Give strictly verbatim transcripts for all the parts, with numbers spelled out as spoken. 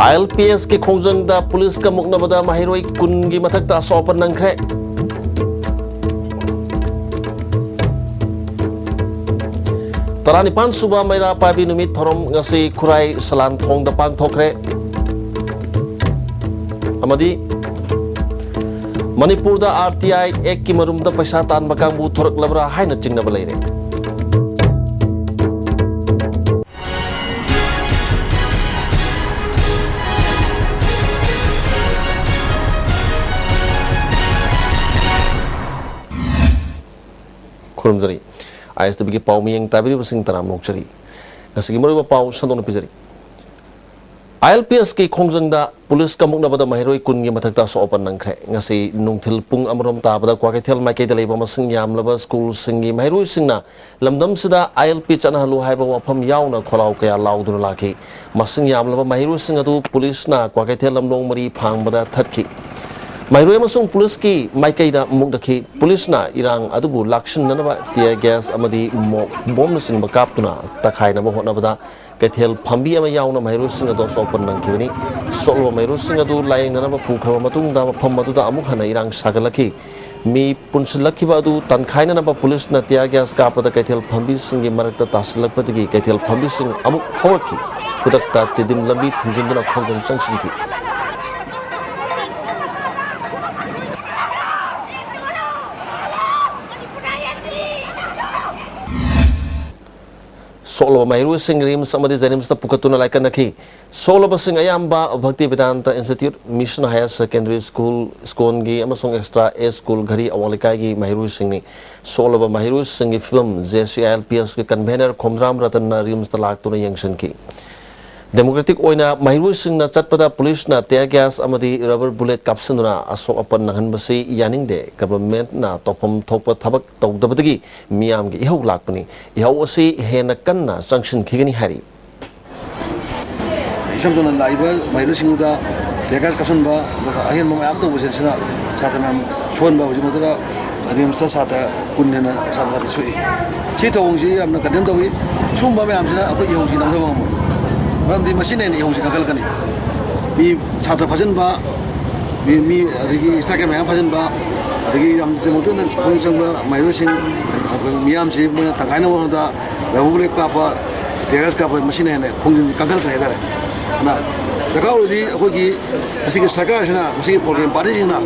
ꯑꯥꯏ L P ꯑꯦꯁꯀꯤ ꯈꯣꯡꯖꯪꯗ ꯄꯨꯂꯤꯁꯀ ꯃꯨꯛꯅꯕꯗ ꯃꯍꯩꯔꯣꯏ ꯀꯨꯟꯒꯤ ꯃꯊꯛꯇ ꯑꯁꯣꯛ ꯑꯄꯟ ꯅꯪꯈ꯭ꯔꯦ꯫ ꯇꯔꯥꯅꯤꯄꯥꯟ ꯁꯨꯕ ꯃꯩꯔꯥ ꯄꯥꯏꯕꯤ ꯅꯨꯃꯤꯠ ꯊꯧꯔꯝ ꯉꯁꯤ ꯈꯨꯔꯥꯏ ꯁꯂꯥꯟꯊꯣꯡꯗ ꯄꯥꯡꯊꯣꯛꯈ꯭ꯔꯦ꯫ ꯑꯃꯗꯤ ꯃꯅꯤꯄꯨꯔꯗ ꯑꯥꯔ ꯇꯤ ꯑꯥꯏ ꯑꯦꯛꯀꯤ ꯃꯔꯨꯝꯗ ꯄꯩꯁꯥ ꯇꯥꯟꯕ ꯀꯥꯡꯕꯨ ꯊꯣꯔꯛꯂꯕ꯭ꯔꯥ ꯍꯥꯏꯅ ꯆꯤꯡꯅꯕ ꯂꯩꯔꯦ꯫ ꯈꯨꯔꯨꯝꯖꯔꯤ꯫ ꯑꯥꯏ ꯑꯦꯁ ꯇꯤ ꯚꯤꯒꯤ ꯄꯥꯎ ꯃꯤꯠꯌꯦꯡ ꯇꯥꯕꯤꯔꯤꯕꯁꯤꯡ ꯇꯔꯥꯝꯅ ꯑꯣꯛꯆꯔꯤ꯫ ꯉꯁꯤꯒꯤ ꯃꯔꯨꯑꯣꯏꯕ ꯄꯥꯎ ꯁꯟꯗꯣꯛꯅ ꯄꯤꯖꯔꯤ꯫ ꯑꯥꯏ ꯑꯦꯜ ꯄꯤ ꯑꯦꯁꯀꯤ ꯈꯣꯡꯖꯪꯗ ꯄꯨꯂꯤꯁꯀ ꯃꯨꯛꯅꯕꯗ ꯃꯍꯩꯔꯣꯏ ꯀꯨꯟꯒꯤ ꯃꯊꯛꯇ ꯑꯁꯣꯛ ꯑꯄꯟ ꯅꯪꯈ꯭ꯔꯦ꯫ ꯉꯁꯤ ꯅꯨꯡꯊꯤꯜ ꯄꯨꯡ ꯑꯃꯔꯣꯝ ꯇꯥꯕꯗ ꯀ꯭ꯋꯥꯀꯩꯊꯦꯜ ꯃꯥꯏꯀꯩꯗ ꯂꯩꯕ ꯃꯁꯤꯡ ꯌꯥꯝꯂꯕ ꯁ꯭ꯀꯨꯜꯁꯤꯡꯒꯤ ꯃꯍꯩꯔꯣꯏꯁꯤꯡꯅ ꯂꯝꯗꯝꯁꯤꯗ ꯑꯥꯏ ꯑꯦꯜ ꯄꯤ ꯆꯠꯅꯍꯜꯂꯨ ꯍꯥꯏꯕ ꯋꯥꯐꯝ ꯌꯥꯎꯅ ꯈꯣꯜꯂꯥꯎ ꯀꯌꯥ ꯂꯥꯎꯗꯨꯅ ꯂꯥꯛꯈꯤ꯫ ꯃꯁꯤꯡ ꯌꯥꯝꯂꯕ ꯃꯍꯩꯔꯣꯏꯁꯤꯡ ꯑꯗꯨ ꯄꯨꯂꯤꯁꯅ ꯀ꯭ꯋꯥꯀꯩꯊꯦꯜ ꯂꯝꯂꯣꯡ ꯃꯔꯤ ꯐꯥꯡꯕꯗ ꯊꯠꯈꯤ꯫ ꯃꯍꯩꯔꯣꯏ ꯑꯃꯁꯨꯡ ꯄꯨꯂꯤꯁꯀꯤ ꯃꯥꯏꯀꯩꯗ ꯃꯨꯛꯅꯈꯤ꯫ ꯄꯨꯂꯤꯁꯅ ꯏꯔꯥꯡ ꯑꯗꯨꯕꯨ ꯂꯥꯛꯁꯤꯟꯅꯅꯕ tear gas ꯑꯃꯗꯤ ꯃꯣꯞ ꯕꯣꯝꯅꯆꯤꯡꯕ ꯀꯥꯞꯇꯨꯅ ꯇꯛꯈꯥꯏꯅꯕ ꯍꯣꯠꯅꯕꯗ ꯀꯩꯊꯦꯜ ꯐꯝꯕꯤ ꯑꯃ ꯌꯥꯎꯅ ꯃꯍꯩꯔꯣꯏꯁꯤꯡ ꯑꯗꯨ ꯑꯁꯣꯛ ꯑꯄꯟ ꯅꯪꯈꯤꯕꯅꯤ꯫ ꯁꯣꯛꯂꯕ ꯃꯍꯩꯔꯣꯏꯁꯤꯡ ꯑꯗꯨ ꯂꯥꯌꯦꯡꯅꯅꯕ ꯄꯨꯈ꯭ꯔꯕ ꯃꯇꯨꯡꯗ ꯃꯐꯝ ꯑꯗꯨꯗ ꯑꯃꯨꯛ ꯍꯟꯅ ꯏꯔꯥꯡ ꯁꯥꯒꯠꯂꯛꯈꯤ꯫ ꯃꯤ ꯄꯨꯟꯁꯤꯜꯂꯛꯈꯤꯕ ꯑꯗꯨ ꯇꯥꯟꯈꯥꯏꯅꯅꯕ ꯄꯨꯂꯤꯁꯅ tear gas ꯀꯥꯞꯄꯗ ꯀꯩꯊꯦꯜ ꯐꯝꯕꯤꯁꯤꯡꯒꯤ ꯃꯔꯛꯇ ꯇꯥꯁꯤꯜꯂꯛꯄꯗꯒꯤ ꯀꯩꯊꯦꯜ ꯐꯝꯕꯤꯁꯤꯡ ꯑꯃꯨꯛ ꯍꯧꯔꯛꯈꯤ꯫ ꯈꯨꯗꯛꯇ ꯇꯤꯗꯤꯝ ꯂꯝꯕꯤ ꯊꯤꯡꯖꯤꯟꯗꯨꯅ ꯈꯣꯡꯖꯪ ꯆꯪꯁꯤꯟꯈꯤ꯫ ꯁꯣꯛꯂꯕ ꯃꯍꯩꯔꯣꯏꯁꯤꯡ ꯔꯤꯝꯁ ꯑꯃꯗꯤ ꯖꯦꯅꯤꯝꯁꯇ ꯄꯨꯈꯠꯇꯨꯅ ꯂꯥꯏꯀꯠꯅꯈꯤ꯫ ꯁꯣꯛꯂꯕꯁꯤꯡ ꯑꯌꯥꯝꯕ Bhakti Vedanta institute, mission higher secondary school, ꯏꯁꯀꯣꯟꯒꯤ ꯑꯃꯁꯨꯡ ꯑꯦꯛꯁꯇ꯭ꯔꯥ ꯑꯦꯖ ꯁ꯭ꯀꯨꯜ ꯘꯔꯤ ꯑꯋꯥꯡ ꯂꯩꯀꯥꯏꯒꯤ ꯃꯍꯩꯔꯣꯏꯁꯤꯡꯅꯤ꯫ ꯁꯣꯛꯂꯕ ꯃꯍꯩꯔꯣꯏꯁꯤꯡꯒꯤ ꯐꯤꯕꯝ J C I L P ꯑꯦꯁꯀꯤ convener Khomdram ꯔꯇꯟꯅ ꯔꯤꯝꯁꯇ ꯂꯥꯛꯇꯨꯅ ꯌꯦꯡꯁꯤꯟꯈꯤ꯫ ꯗꯦꯃꯣꯀ꯭ꯔꯦꯇꯤꯛ ꯑꯣꯏꯅ ꯃꯍꯩꯔꯣꯏꯁꯤꯡꯅ ꯆꯠꯄꯗ ꯄꯨꯂꯤꯁꯅ tear gas ꯑꯃꯗꯤ rubber bullet ꯀꯥꯞꯁꯤꯟꯗꯨꯅ ꯑꯁꯣꯛ ꯑꯄꯟ ꯅꯪꯍꯟꯕꯁꯤ ꯌꯥꯅꯤꯡꯗꯦ꯫ ꯒꯚꯔꯟꯃꯦꯟꯠꯅ ꯇꯧꯐꯝ ꯊꯣꯛꯄ ꯊꯕꯛ ꯇꯧꯗꯕꯗꯒꯤ ꯃꯤꯌꯥꯝꯒꯤ ꯏꯍꯧ ꯂꯥꯛꯄꯅꯤ꯫ ꯏꯍꯧ ꯑꯁꯤ ꯍꯦꯟꯅ ꯀꯟꯅ ꯆꯪꯁꯤꯟꯈꯤꯒꯅꯤ ꯍꯥꯏꯔꯤ꯫ ꯏꯁꯝ ꯁꯝꯅ ꯂꯥꯛꯏꯕ ꯃꯍꯩꯔꯣꯏꯁꯤꯡꯗꯨꯗ tear gas ꯀꯥꯞꯁꯤꯟꯕ, ꯑꯗꯨꯒ ꯑꯍꯦꯟꯕ ꯃꯌꯥꯝ ꯇꯧꯕꯁꯤꯅ ꯁꯥꯇ꯭ꯔ ꯃꯌꯥꯝ ꯁꯣꯛꯍꯟꯕ, ꯍꯧꯖꯤꯛꯃꯛꯇꯗ ꯔꯤꯝꯁꯇ ꯁꯥꯇ꯭ꯔ ꯀꯨꯟ ꯍꯦꯟꯅ ꯁꯥꯇ꯭ꯔ ꯁꯥꯇ꯭ꯔꯤ ꯁꯣꯛꯏ꯫ ꯁꯤ ꯊꯧꯑꯣꯡꯁꯤ ꯌꯥꯝꯅ condemn ꯇꯧꯏ꯫ ꯁꯤꯒꯨꯝꯕ ꯃꯌꯥꯝꯁꯤꯅ ꯑꯩꯈꯣꯏ ꯏꯍꯧꯁꯤ ꯅꯝꯊꯕ ꯉꯝꯃꯣꯏ꯫ ꯃꯔꯝꯗꯤ ꯃꯁꯤꯅ ꯍꯦꯟꯅ ꯏꯍꯧꯁꯤ ꯀꯟꯈꯠꯂꯛꯀꯅꯤ꯫ ꯁꯥꯇ꯭ꯔ ꯐꯥꯖꯤꯟꯕ, ꯃꯤ, ꯃꯤ, ꯑꯗꯒꯤ ꯏꯁꯇꯥꯐ ꯃꯌꯥꯝ ꯐꯥꯖꯤꯟꯕ, ꯑꯗꯒꯤ ꯌꯥꯝ ꯇꯦꯡꯀꯣꯠꯇꯅ ꯈꯣꯡ ꯆꯪꯕ ꯃꯍꯩꯔꯣꯏꯁꯤꯡ, ꯑꯩꯈꯣꯏ ꯃꯤꯌꯥꯝꯁꯤ ꯃꯣꯏꯅ ꯇꯪꯈꯥꯏꯅꯕ ꯍꯣꯠꯅꯕꯗ ꯔꯕꯔ ꯕꯨꯂꯦꯠ ꯀꯥꯞꯄ, ꯇꯤꯌꯔ ꯒ꯭ꯌꯥꯁ ꯀꯥꯞꯄ, ꯃꯁꯤꯅ ꯍꯦꯟꯅ ꯈꯣꯡꯖꯪꯁꯤ ꯀꯟꯈꯠꯂꯛꯀꯅꯤ ꯍꯥꯏꯇꯥꯔꯦ꯫ ꯑꯗꯨꯅ ꯗꯔꯀꯥꯔ ꯑꯣꯏꯔꯗꯤ ꯑꯩꯈꯣꯏꯒꯤ ꯃꯁꯤꯒꯤ ꯁꯔꯀꯥꯔꯁꯤꯅ, ꯃꯁꯤꯒꯤ ꯄ꯭ꯔꯣꯕ꯭ꯂꯦꯝ ꯄꯥꯔꯇꯤꯁꯤꯡꯅ